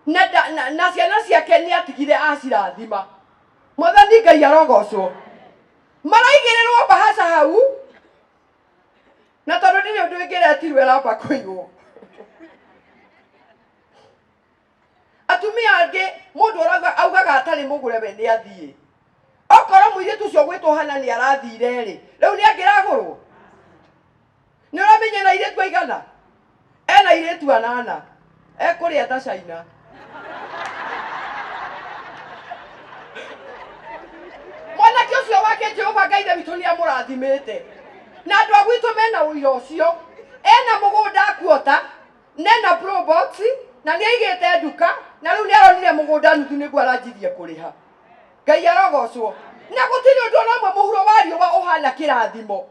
na ciana ciake nĩ atigire acirathima. Mwathani Ngai arogocwo. Maraigĩrĩrwo mbahaca hau, na tondũ ndirĩ ũndũ ĩngĩretirwo ĩramba kũigwo. Atumia angĩ mũndũ arauga augaga atarĩ mũgũre we nĩ athiĩ. Okorwo mũirĩtu ũcio gwĩtwo Hana nĩ arathire rĩ, rĩu nĩ angĩragũrwo? Nĩ ũramenya na airĩtu aigana? Ena airĩtu anana, ekũrĩa ta China. Mwanake ũcio wake, Jehova Ngai Ithe witũ nĩ amũrathimĩte, na andũ a gwitũ mena ũira ũcio. Ena mũgũnda akuota, nena probox, na nĩ aigĩte nduka, na rĩu nĩ aronire mũgũnda nuthu nĩguo aranjirie kũrĩha. Ngai arogocwo. Na gũtirĩ ũndũ ona ũmwe mũhuro wa riũa ũhana kĩrathimo.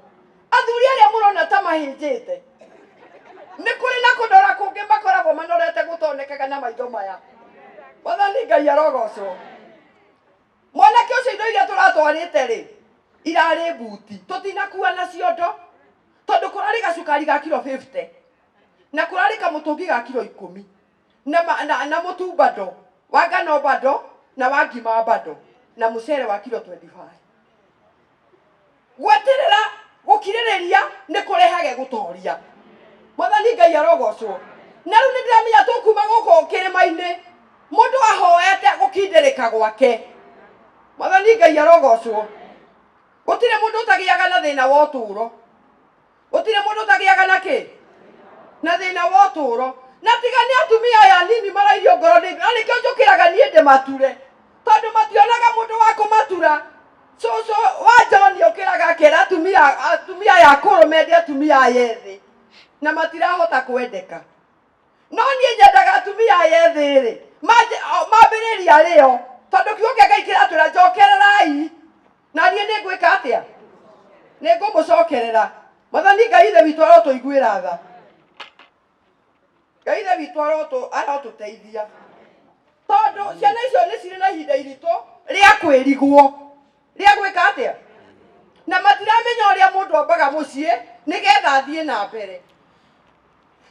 Athuri arĩa mũrona ta mahĩnjĩte, nĩ kũrĩ na kũnora kũngĩ makoragwo manorete gũtonekaga na maitho maya. Mwathani Ngai arogocwo. Mwanake ũcio, indo iria tũratwarĩte rĩ, irarĩ mbuti, tũtinakua na ciondo, tondũ kũrarĩ gacukari ga kiro 50, na kũrarĩ kamũtũngi ga kiro 10, na mũtu bado wa ngano bado na wa ngima bado, na mũcere wa kiro 25. Gweterera gũkirĩrĩria nĩ kũrehage gũtoria. Mwathani Ngai arogocwo. Na rĩu nĩ ndĩramenya tũkuma gũkũ kĩrĩma-inĩ mũndũ ahoete gũkindĩrĩka gwake. Mwathani Ngai arogocwo. Gũtirĩ mũndũ ũtagĩaga na thĩna wa ũtũũro. Gũtirĩ mũndũ ũtagĩaga na kĩ na thĩna wa ũtũũro. Na tiga nĩ atumia aya nini marairio ngoro nĩ, na nĩkĩo njũkĩraga niĩ ndĩmature, tondũ mationaga mũndũ wa kũmatura. Cũcũ wa John ũkĩraga akera atumia aya akũrũ mende atumia aya ethĩ, na matirahota kwendeka. No niĩ nyendaga atumia aya ethĩ rĩ, mambĩrĩria rĩo, tondũ kiugo kĩa Ngai kĩratwĩra njokererai na niĩ nĩ ngwĩka atĩa? Nĩ ngũmũcokerera. Mwathani Ngai Ithe witũ arotũiguĩra tha. Ngai Ithe witũ arotũteithia, tondũ ciana icio nĩ cirĩ na ihinda iritũ rĩa kwĩrigwo rĩa gwĩka atĩa, na matiramenya ũrĩa mũndũ ambaga mũciĩ nĩgetha athiĩ na mbere.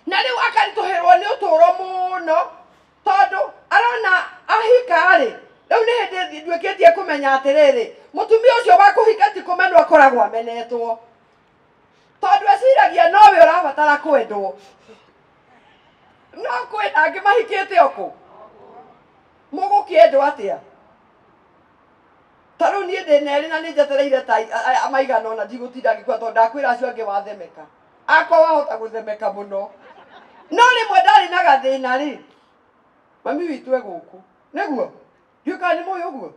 Na rĩu akaritũhĩrwo nĩ ũtũũro mũno, tondũ arona ahika-rĩ, rĩu nĩ hĩndĩ nduĩkĩtie kũmenya atĩrĩrĩ, mũtumia ũcio wa kũhika ti kũmenwo akoragwo amenetwo, tondũ eciragia nowe ũrabatara kwendwo. No kwĩna angĩ mahikĩte okũ mũgũkĩendwo atĩa? Ta rĩu niĩ ndĩ na erĩ, na nĩ njetereire ta maigana ũna. Ndigũtinda ngĩkua, tondũ ndakwĩra acio angĩ wathemeka akwa wahota gũthemeka mũno. No rĩmwe ndarĩ na gathĩna rĩ, mami witũ e gũkũ, nĩguo ndiũĩ kana nĩ mũĩ ũguo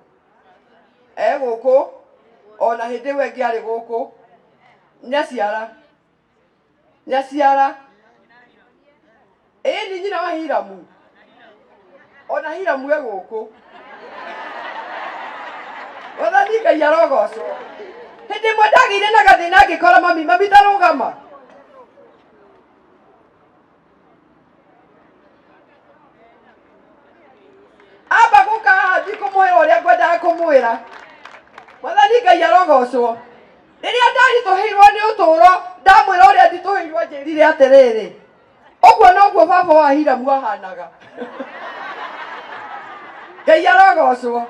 e gũkũ, ona hĩndĩ ĩyo ĩngĩ arĩ gũkũ. Nyaciara, nyaciara, ĩĩ ni nyina wa Hiramu, ona Hiramu e gũkũ. Mwathani Ngai arogocwo. Hĩndĩ ĩmwe ndagĩire na gathĩna, ngĩkora mami. Mami, tarũgama. Amba gũka haha, ndikũmwĩra ũrĩa ngwendaga kũmwĩra. Mwathani Ngai arogocwo. Rĩrĩa ndaritũhĩirwo nĩ ũtũũro, ndamwĩra ũrĩa nditũhĩirwo, anjĩrire atĩrĩrĩ, ũguo noguo baba wa Hiramu ahanaga. Ngai arogocwo.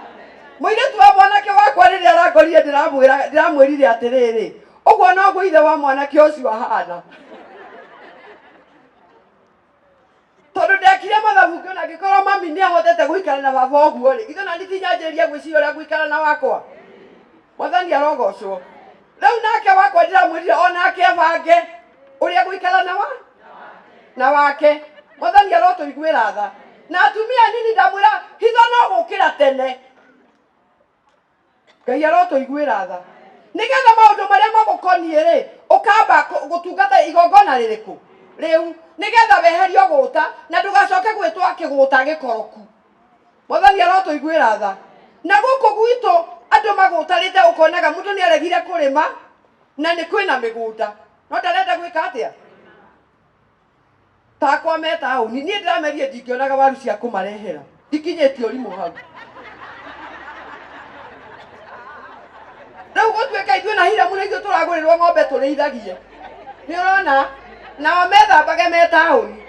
Mũirĩtu wa mwanake wakwa rĩrĩa arangorire ndĩramwĩra ndĩramwĩrire atĩrĩrĩ, ũguo noguo ithe wa mwanake ũcio ahana. Tondũ ndekire mathabu ngĩona angĩkorwo mami nĩ ahotete gũikara na baba ũguo rĩ, githĩ ona niĩ tinyanjĩrĩria gwĩciria ũrĩa ngũikara na wakwa. Mwathani arogocwo. Rĩu nake wakwa ndĩramwĩrire onake abange ũrĩa gũikara na wa na wake. Mwathani arotũiguĩra tha. Na atumia nini ndamwĩra hitho no gũkĩra tene. Ngai arotũiguĩra tha. Nĩgetha maũndũ marĩa magũkoniĩ rĩ, ũkamba gũtungata igongona rĩrĩkũ rĩu, nĩgetha weherio gũta na ndũgacoke gwĩtwo kĩgũta gĩkoroku. Mwathani arotũiguĩra tha. Na gũkũ gwitũ andũ magũtarĩte ũkonaga mũndũ nĩ aregire kũrĩma na nĩ kwĩna mĩgũnda no ndarenda gwĩka atĩa takwa me taũni niĩ ndĩramerie ndingĩonaga waru cia kũmarehera ikinyĩtie ũrimũ hau rĩu gũtuĩka ithuĩ na Hiramu nĩ ithuĩ tũragũrĩrwo ng'ombe tũrĩithagie nĩ ũrona nao methambage me taũni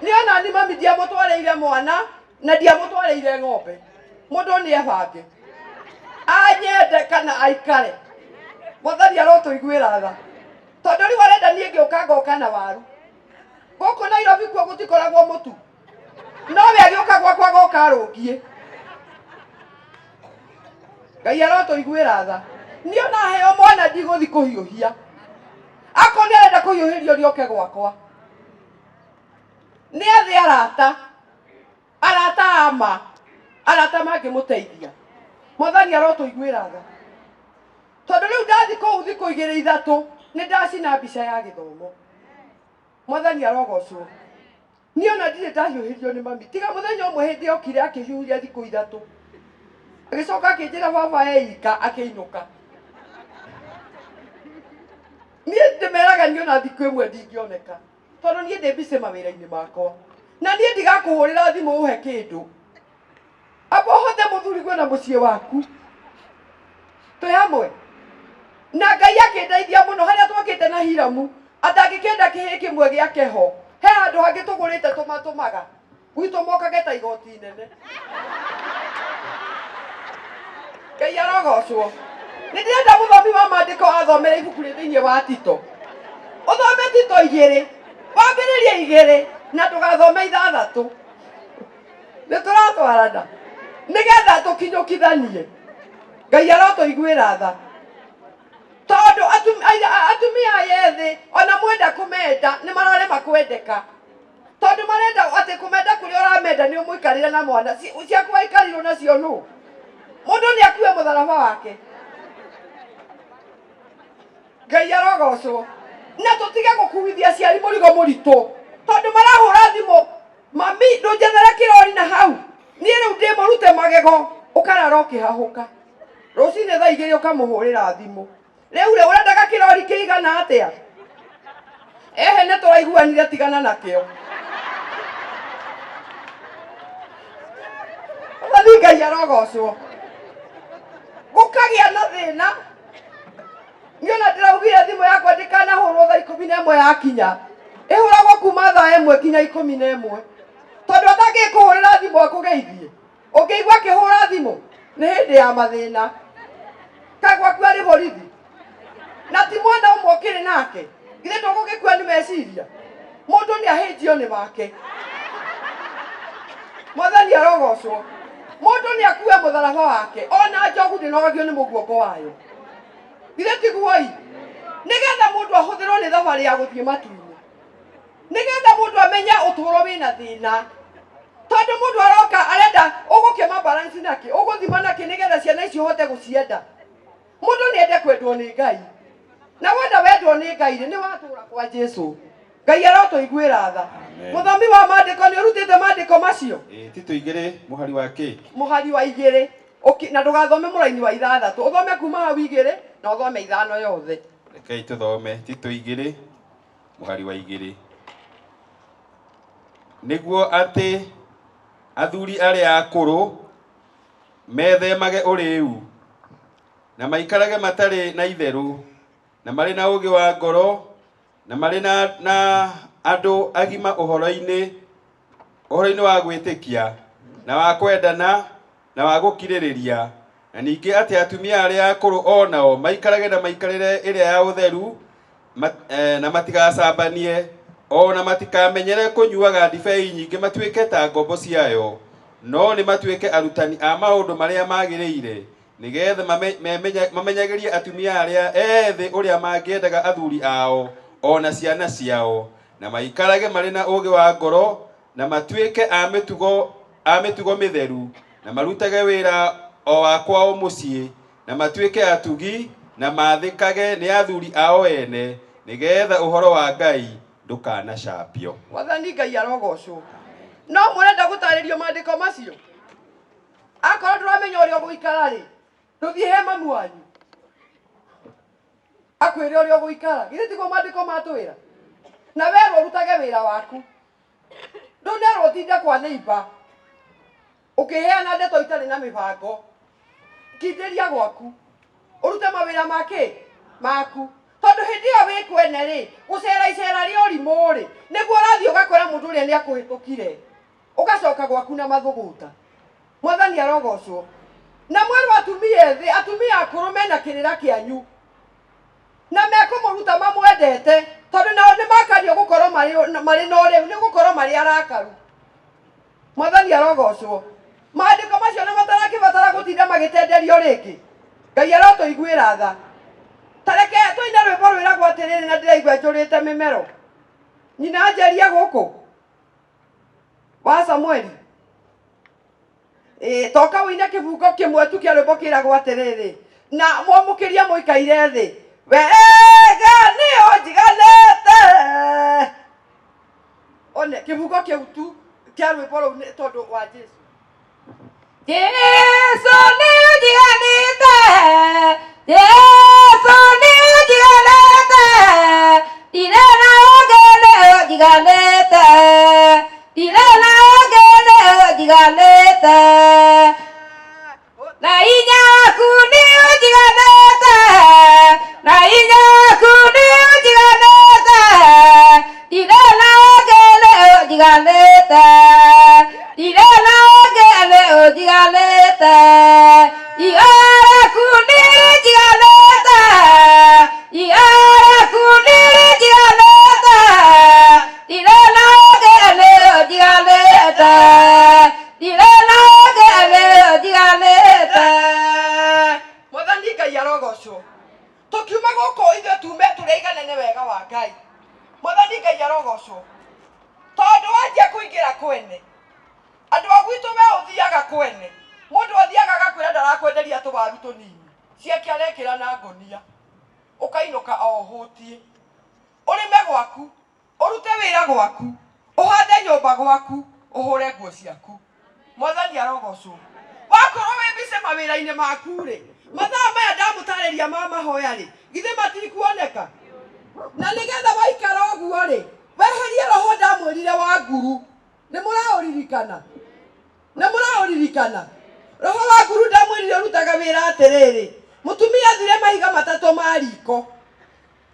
nĩ ona ni mami ndiamũtwarĩire mwana na ndiamũtwarĩire ng'ombe mũndũ nĩ ebange anyende kana aikare mwathani arotũiguĩra tha tondũ rĩu arenda niĩ ngĩũka ngoka na waru gũkũ Nairobi kuo gũtikoragwo mũtu no we agĩũka gwakwa goka arũngiĩ Ngai arotũiguĩra tha niĩ ona heo mwana ndigũthi kũhiũhia akorwo nĩ arenda kũhiũhĩrio rĩoke gwakwa nĩ athĩ arata arata ama arata mangĩmũteithia mwathani arotũiguĩra tha tondũ rĩu ndathi kũu thikũ igĩrĩ ithatũ nĩ ndacina mbica ya gĩthomo mwathani arogocwo niĩ ona ndirĩ ndahiũhĩrio nĩ mami tiga mũthenya ũmwe hĩndĩ okire akĩhiũhia thikũ ithatũ agĩcoka akĩnjĩra baba eika akĩinũka niĩ ndĩmeraga niĩ ona thikũ ĩmwe ndingĩoneka tondũ niĩ ndĩ busy mawĩra-inĩ makwa na niĩ ndigakũhũrĩra thimũ ũhe kĩndũ amba ũhothe mũthuriguo na mũciĩ waku twĩ hamwe na Ngai akĩndeithia mũno harĩa twakĩte na Hiramu atangĩkĩenda kĩhĩ kĩmwe gĩake ho he handũ hangĩ tũgũrĩte tũmatũmaga gwitũ mokage ta igoti inene Ngai arogocwo nĩ ndĩrenda mũthomi wa maandĩko athomere ibuku rĩ thĩinĩ wa Tito ũthome Tito igĩrĩ wambĩrĩrie igĩrĩ na ndũgathome ithathatũ nĩ tũratwarana nĩgetha tũkinyũkithanie Ngai arotũiguĩra tha tondũ atumia aya ethĩ ona mwenda kũmenda nĩ mararema kwendeka tondũ marenda atĩ kũmenda kũrĩa ũramenda nĩ ũmũikarĩre na mwana ciaku waikarĩirwo nacio nũ mũndũ nĩ akue mũtharaba wake Ngai arogocwo na tũtige gũkuithia aciari mũrigo mũritũ tondũ marahũra thimũ mami ndũnjethere kĩrori na hau niĩ rĩu ndĩ mũrute magego ũkarara ũkĩhahũka rũcinĩ thaa igĩrĩ ũkamũhũrĩra thimũ rĩu rĩ ũrendaga kĩrori kĩigana atĩa ehe nĩ tũraiguanire tigana nakĩo Mwathani Ngai arogocwo gũkagĩa na thĩna niĩ ona ndĩraugire thimũ yakwa ndĩkanahũrwo thaa 11 yakinya ĩhũragwo kuma thaa 1 nginya 11 tondũ atangĩkũhũrĩra thimũ akũgeithie ũngĩigua akĩhũra thimũ nĩ hĩndĩ ya mathĩna kaĩ gwaku arĩ borithi na ti mwana ũmwe ũkĩrĩ nake githĩ ndũgũgĩkua nĩ meciria mũndũ nĩ ahĩnjio nĩ make mwathani arogocwo mũndũ nĩ akue mũtharaba wake ona njogu ndĩnogagio nĩ mũguongo wayo githĩ tiguoi nĩgetha mũndũ ahũthĩrwo nĩ thabarĩ ya gũthiĩ matu-inĩ nĩgetha mũndũ amenye ũtũũro wĩna thĩna tondũ mũndũ aroka arenda ũgũkĩma balance nakĩ ũgũthima nakĩ nĩgetha ciana icio ũhote gũcienda mũndũ nĩ ende kwendwo nĩ Ngai na wenda wendwo nĩ Ngai rĩ nĩ watũra kwa Jesu Ngai arotũiguĩra tha Amen. mũthomi wa maandĩko nĩ ũrutĩte maandĩko macio Ĩ, Tito igĩrĩ mũhari wa kĩ mũhari wa igĩrĩ na ndũgathome mũraini wa ithathatũ ũthome kuma hau igĩrĩ na ũthome ithano yothe rekei tũthome Tito igĩrĩ mũhari wa igĩrĩ nĩguo atĩ athuri arĩa akũrũ methemage ũrĩu na maikarage matarĩ na itherũ na marĩ na ũũgĩ wa ngoro na marĩ na andũ agima ũhoro-inĩ wa gwĩtĩkia na wa kwendana Na wa gũkirĩrĩria, na ningĩ atĩ atumia arĩa akũrũ o nao maikarage na maikarĩre ĩrĩa ya ũtheru, na matigacambanie, o na matikamenyere kũnyuaga ndibei nyingĩ matuĩke ta ngombo ciayo, no nĩ matuĩke arutani a maũndũ marĩa magĩrĩire, nĩgetha mamenyagĩrie atumia arĩa ethĩ ũrĩa mangĩendaga athuri ao o na ciana ciao, na maikarage marĩ na ũũgĩ wa ngoro, na matuĩke a mĩtugo mĩtheru, na marutage wĩra o wa kwao mũciĩ, na matuĩke atugi, na maathĩkage nĩ athuri ao ene, nĩgetha ũhoro wa Ngai ndũkanacambio. Mwathani Ngai arogocwo. No mũrenda gũtarĩrio maandĩko macio? Akorwo ndũramenya ũrĩa ũgũikara rĩ, ndũthiĩ he mamu wanyu akwĩre ũrĩa ũgũikara. Githĩ tiguo maandĩko matwĩra? Na werwo ũrutage wĩra waku, ndũnerwo ũtinde kwa neighbor ũkĩheana ndeto itarĩ na mĩbango. Kindĩria gwaku, ũrute mawĩra makĩ maku, tondũ hĩndĩ ĩyo wĩ kwene rĩ, gũcera icera rĩa ũrimũ rĩ, nĩguo ũrathiĩ ũgakora mũndũ ũrĩa nĩ akũhĩtũkire, ũgacoka gwaku na mathũgũta. Mwathani arogocwo. Na mwerwo atumia ethĩ, atumia akũrũ mena kĩrĩra kĩanyu na mekũmũruta mamwendete, tondũ nao nĩ makario gũkorwo marĩ na ũrĩu, nĩ gũkorwo marĩ arakaru. Mwathani arogocwo. Maandĩko macio nĩ matarakĩbatara gũtinda magĩtenderio rĩngĩ. Ngai arotũiguĩra tha. Tareke tũine rwĩmbo rwĩragwo atĩrĩrĩ, na ndĩraigua njũrĩte mĩmero. Nyina njeria gũkũ wa Samueli. Ĩĩ, toka ũine kĩbungo kĩmwe tu kĩa rwĩmbo kĩragwo atĩrĩrĩ, na mwamũkĩria mũikaire thĩ. Wega nĩ ũnjiganĩte. One kĩbungo kĩu tu kĩa rwĩmbo rũu nĩ tondũ wa Jesu. Jesu nĩ ũnjiganĩte, Jesu nĩ ũnjiganĩte, ndirĩ na ũngĩ, nĩ ũnjiganĩte, ndirĩ na ũngĩ, nĩ ũnjiganĩte. Na hinya waku nĩ ũnjiganĩte, na hinya waku nĩ ũnjiganĩte, ndirĩ na ũngĩ, nĩ ũnjiganĩte, ndirĩ na ũngĩ, nĩ ũnjiganĩte. Iga rĩaku nĩ rĩnjiganĩte, iga rĩaku nĩ rĩnjiganĩte, ndirĩ na ũngĩ, nĩ ũnjiganĩte, ndirĩ na ũngĩ, nĩ ũnjiganĩte. Mwathani Ngai arogocwo. Tũkiuma gũkũ ithuĩ tume tũrĩ aiganene wega wa Ngai. Mwathani Ngai arogocwo. Tondũ wanjia kũingĩra kwene, andũ a gwitũ, we ũthiaga kwene, mũndũ athiaga agakwĩra ndarakwenderia tũwaru tũnini, ciake arekĩra na ngũnia, ũkainũka o ũhũtiĩ. Ũrĩme gwaku, ũrute wĩra gwaku, ũhande nyũmba gwaku, ũhũre nguo ciaku. Mwathani arogocwo. Wakorwo wĩ busy mawĩra-inĩ maku rĩ, mathaa maya ndamũtarĩria ma mahoya rĩ, githĩ matikuoneka? Na nĩgetha waikara ũguo rĩ, weherie roho ndamwĩrire wa nguru. Nĩ mũraũririkana? Nĩ mũraũririkana roho wa nguru? Ndamwĩrire ũrutaga wĩra atĩrĩrĩ, mũtumia athire mahiga matatũ ma riko,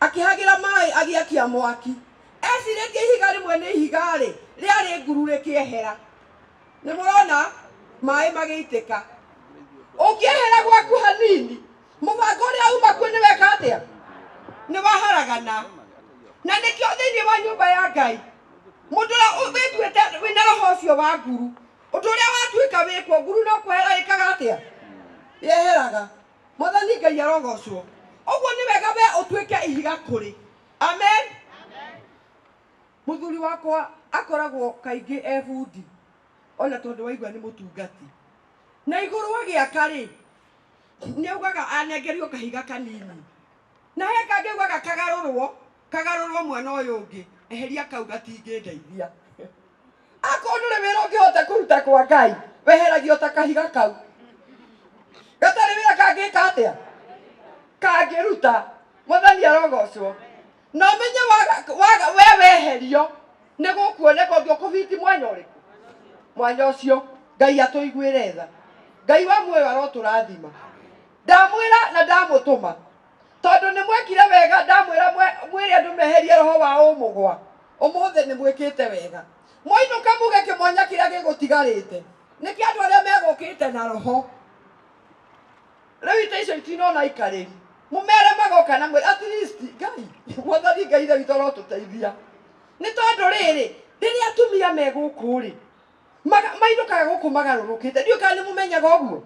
akĩhagĩra maĩ, agĩakia mwaki, ecirĩtie ihiga rĩmwe nĩ ihiga rĩ rĩarĩ nguru, rĩkĩehera. Nĩ mũrona maĩ magĩitĩka? Ũngĩehera gwaku hanini, mũbango ũrĩa uma kuo nĩ weka atĩa? Nĩ waharagana. Na nĩkĩo thĩinĩ wa nyũmba ya Ngai, mũndũ ũrĩa wĩtuĩte wĩna roho ũcio wa nguru, ũndũ ũrĩa watuĩka wĩkwo, nguru no kwehera ĩkaga atĩa? Yeheraga. Mwathani Ngai arogocwo. Ũguo nĩ wega we ũtuĩke ihiga kũrĩ. Amen. Mũthuri wakwa akoragwo kaingĩ e bundi, ona tondũ waigua nĩ mũtungati na igũrũ agĩaka rĩ, nĩ augaga anengerio kahiga kanini, na he kangĩ augaga kagarũrwo kagarũrwo mwena ũyũ ũngĩ, eheria kau gatingĩndeithia. Akorwo ndũrĩ wĩra ũngĩhota kũruta kwa Ngai, weheragio ta kahiga kau gatarĩ wĩra kangĩka atĩa, kangĩruta. Mwathani arogocwo. Na ũmenye waga we weherio nĩ gũkuoneka ũngĩ ũkũbiti mwanya ũrĩkũ, mwanya ũcio. Ngai atũiguĩre tha. Ngai wa muoyo arotũrathima. Ndamwĩra na ndamũtũma tondũ nĩ mwekire wega. Ndamwĩra mwĩre andũ meherie roho wa ũmũgwa. Ũmũthĩ nĩ mwĩkĩte wega. Mwainũka muge kĩmwanya kĩrĩa gĩgũtigarĩte. Nĩkĩo andũ arĩa megũkĩte na roho rĩu ita icio itinona ikarĩri mũmere magoka na mwĩre at least Ngai mwathani Ngai ithe witũ arotũteithia nĩ tondũ rĩrĩ rĩrĩa atumia me gũkũ rĩ mainũkaga gũkũ magarũrũkĩte ndiũĩ kana nĩ mũmenyaga ũguo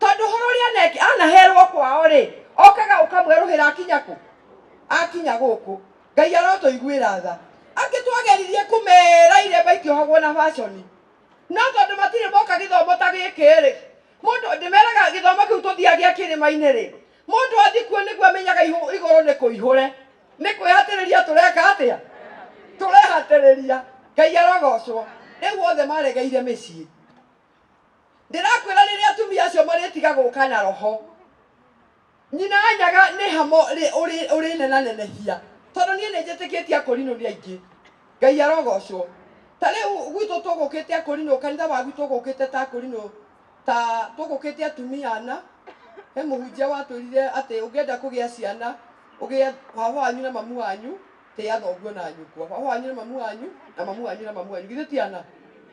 tondũ ũhoro ũrĩa anaherwo kwao rĩ okaga ũkamwerũhĩra akinya kũ akinya gũkũ Ngai arotũiguĩra tha angĩ twageririe kũmera iremba ikĩohagwo na fashion no tondũ matirĩ moka gĩthomo ta gĩkĩ rĩ mũndũ ndĩmeraga gĩthomo kĩu tũthiagia kĩrĩma-inĩ rĩ mũndũ athiĩ kuo nĩguo amenyaga igũrũ nĩ kũihũre nĩ kwĩhatĩrĩria tũreka atĩa tũrehatĩrĩria Ngai arogocwo rĩu othe maregeire mĩciĩ ndĩrakwĩra rĩrĩa atumia acio marĩtiga gũka na roho nyina anyaga nĩ hamo ũrĩ nenanenehia tondũ niĩ nĩ njĩtĩkĩtie akũrinũ nĩ aingĩ Ngai arogocwo ta rĩu gwitũ tũgũkĩte akũrinũ kanitha wa gwitũ ũgũkĩte ta akũrinũ ta tũgũkĩte atumia ana he mũhunjia watwĩrire atĩ ũngĩenda kũgĩa ciana ũgĩe baba wanyu na mamu wanyu tĩa thoguo na nyũkwa baba wanyu na mamu wanyu na mamu wanyu na mamu wanyu githĩ ti ana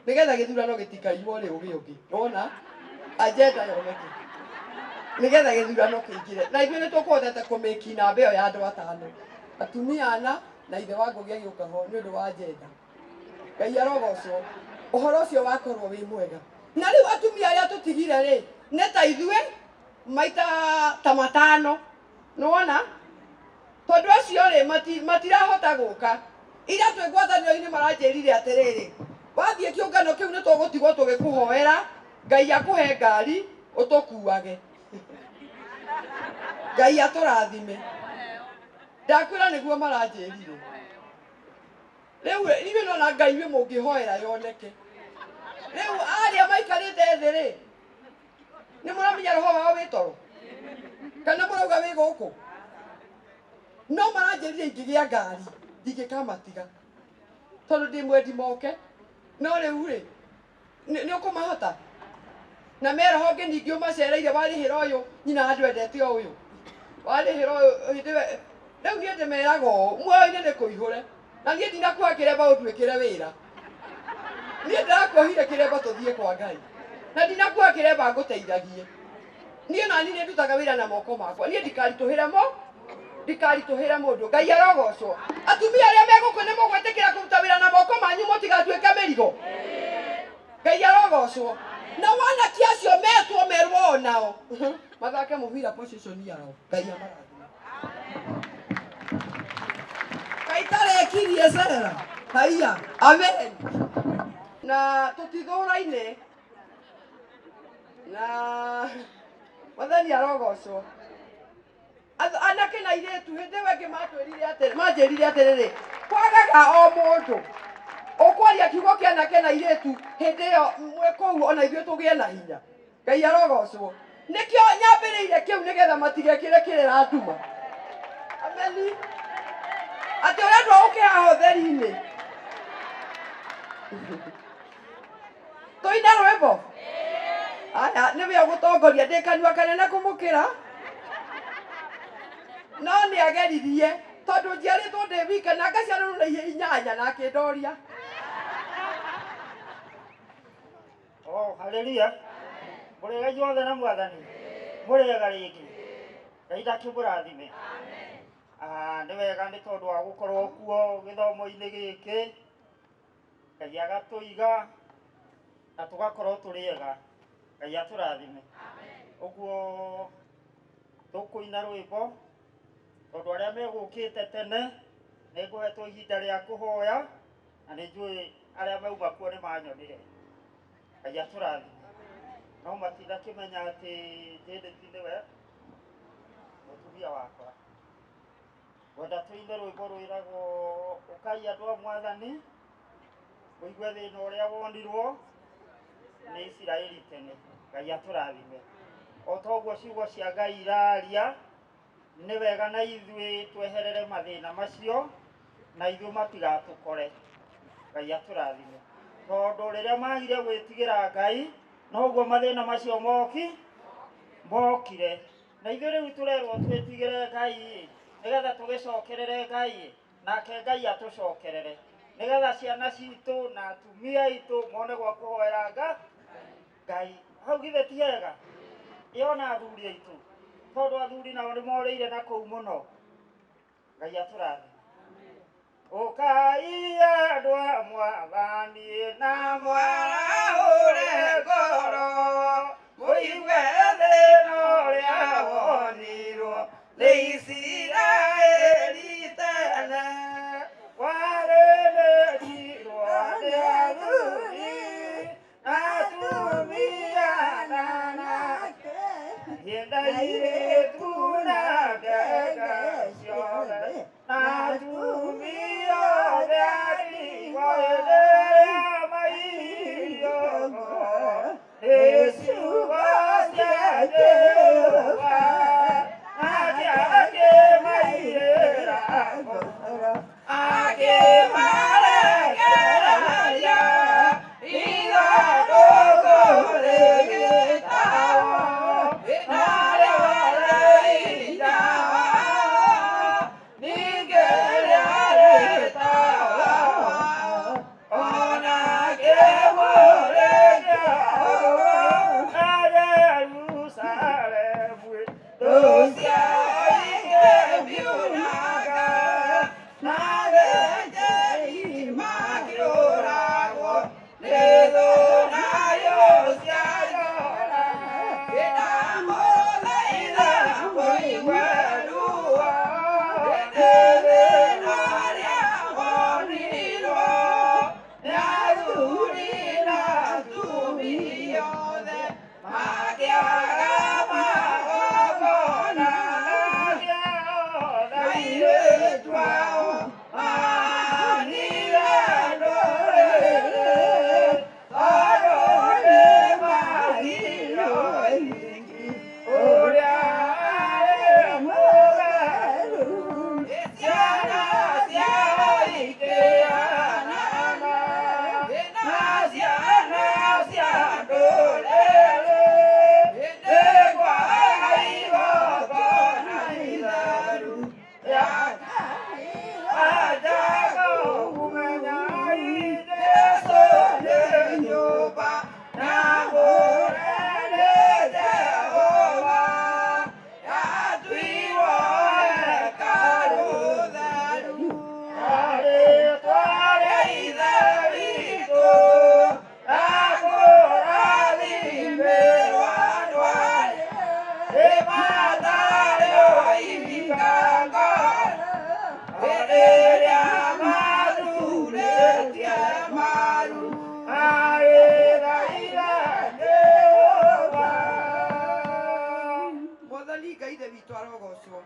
nĩgetha gĩthurano gĩtikaiywo rĩ ũgĩe ũngĩ nĩwona agenda yoneke nĩgetha gĩthurano kĩingĩre na ithuĩ nĩ tũkũhotete kũmĩki namba ĩyo ya andũ atano atumia ana na ithe wa Ngũgĩ agĩũka ho nĩ ũndũ wa agenda Ngai arogocwo ũhoro ũcio wakorwo wĩ mwega na rĩu atumia arĩa tũtigire rĩ nĩ ta ithuĩ maita ta matano nĩwona tondũ acio rĩ matirahota gũka ira twĩ ngwatanĩro-inĩ maranjĩrire atĩrĩrĩ wathiĩ kĩũngano kĩu nĩ tũgũtigwo tũgĩkũhoera Ngai akũhe ngari ũtũkuage Ngai atũrathime ndakwĩra nĩguo maranjĩrire rĩu inyuĩ nona Ngai inyuĩ mũngĩhoera yoneke rĩu arĩa maikarĩte thĩ rĩ nĩ mũramenya roho wao wĩ toro kana mũrauga wĩ gũkũ no maranjĩrire ingĩgĩa ngari ndingĩkamatiga tondũ ndĩ mwendi moke no rĩu rĩ nĩ ũkũmahota na meroho ngĩ ningĩ ũmacereire warĩhĩra ũyũ nyina andũ endete o ũyũ warĩhĩra ũyũ hĩndĩ ĩyo rĩu niĩ ndĩmeraga ũũ muoyo-inĩ nĩ kũihũre na niĩ ndinakuoha kĩremba ũnduĩkĩre wĩra niĩ ndĩrakuohire kĩremba tũthiĩ kwa Ngai na ndinakuoha kĩremba ngũteithagie niĩ nani nĩ ndutaga wĩra na moko makwa niĩ ndikaritũhĩre mo ndikaritũhĩre mũndũ Ngai arogocwo atumia arĩa me gũkũ nĩ mũgwĩtĩkĩra kũruta wĩra na moko manyu mũtigatuĩke mĩrigo Ngai arogocwo na wanake acio metwo merwo onao mathake mũbira position yao Ngai amarathime Ngai tarekirie cera haiya amen na tũtithũraine na mwathani arogocwo anake na airĩtu hĩndĩ ĩyo ĩngĩ matwĩrire atĩrĩ manjĩrire atĩrĩrĩ kwagaga o mũndũ ũkwaria kiugo kĩa anake na airĩtu hĩndĩ ĩyo mwĩ kũu ona ithuĩ tũgĩe na hinya Ngai arogocwo nĩkĩo nyambĩrĩire kĩu nĩgetha matigekĩre kĩrĩra nduma ameni atĩ ũrendwo ũke haha ũtheri-inĩ tũine rwĩmbo aya nĩwe ũgũtongoria ndĩ kanua kanene kũmũkĩra no nĩ ageririe tondũ njiarĩtwo ndĩ wika na ngaciarĩrwo na ihe inyanya na akĩndoria Oh, haleluya. Mũrĩega inyuothe na mwathani. Mũrĩega rĩngĩ. Ngai ndakĩmũrathime. Ah, nĩ wega nĩ tondũ wa gũkorwo kuo gĩthomo-inĩ gĩkĩ. Ngai agatũiga na tũgakorwo tũrĩ ega. Ngai atũrathime. Ũguo tũkũina rwĩmbo tondũ arĩa megũkĩte tene nĩ ngũhetwo ihinda rĩa kũhoya na nĩ njũĩ arĩa mauma kuo nĩ manyonire. Ngai atũrathime. No matindakĩmenya atĩ Janet nĩwe mũtumia wakwa. Ngwenda tũine rwĩmbo rwĩragwo ũkai andũ a mwathani mũigue thĩna ũrĩa wonirwo nĩ Isiraeli tene. Ngai atũrathime. O ta ũguo ciugo cia Ngai iraria nĩ wega na ithuĩ tweherere mathĩna macio na ithuĩ matigatũkore. Ngai atũrathime. Tondũ rĩrĩa magire gwĩtigĩra Ngai noguo mathĩna macio mokire. Na ithuĩ rĩu tũrerwo twĩtigĩre Ngai nĩgetha tũgĩcokerere Ngai nake Ngai atũcokerere nĩgetha ciana citũ na atumia aitũ mone gwa kũhoera Ngai. Ngai hau githĩ ti hega ĩona athuri aitũ tondũ athuri nao nĩ morĩire na kũu mũno. Ngai atũrathime. Ũkai andũ a Mwathani na mwarahũre ngoro mũigue thĩna ũrĩa wonirwo nĩ Isiraeli tene. Warĩrĩtirwo nĩ athuri na atumia na anake, airĩtu na ndege ciothe, na atumia othe a ndigwa hĩndĩ ĩrĩa mairio ngoro nĩ ciugo cia Jehova, nake akĩmaigĩra ngoro akĩmarekereria ithandũkũ rĩgĩtahwo narĩo rĩinya wao ningĩ rĩarĩ tawa ona kĩmũrĩ kĩao na Jerusalemu thũ ciao ikĩmiunanga na athĩnjĩri makĩũragwo nĩ thũ nayo cia njora. Ndamũthaitha mũigue ruo nĩ thĩna ũrĩa wonirwo nĩ athuri na atumia othe makĩaga magongona airĩtu ao maanire ndũrĩrĩ tondũ nĩmagirwo ũthingu ũrĩa arĩ mũtheru. Ciana ciao ikĩhanana na ciana cia ndũrĩrĩ nĩ kwaga igongona itheru rĩa Ajaga kũmenya Jesu nĩ nyũmba na mũrere Jehova yatuirwo hekarũ theru rĩĩtwa rĩa Ithe witũ na kũrathimĩrwo andũ arĩa nĩmatarĩo ihinga ngoro hĩndĩ ĩrĩa maturĩtie maru. Magĩthaitha Jehova. Mwathani Ngai Ithe witũ arogocwo.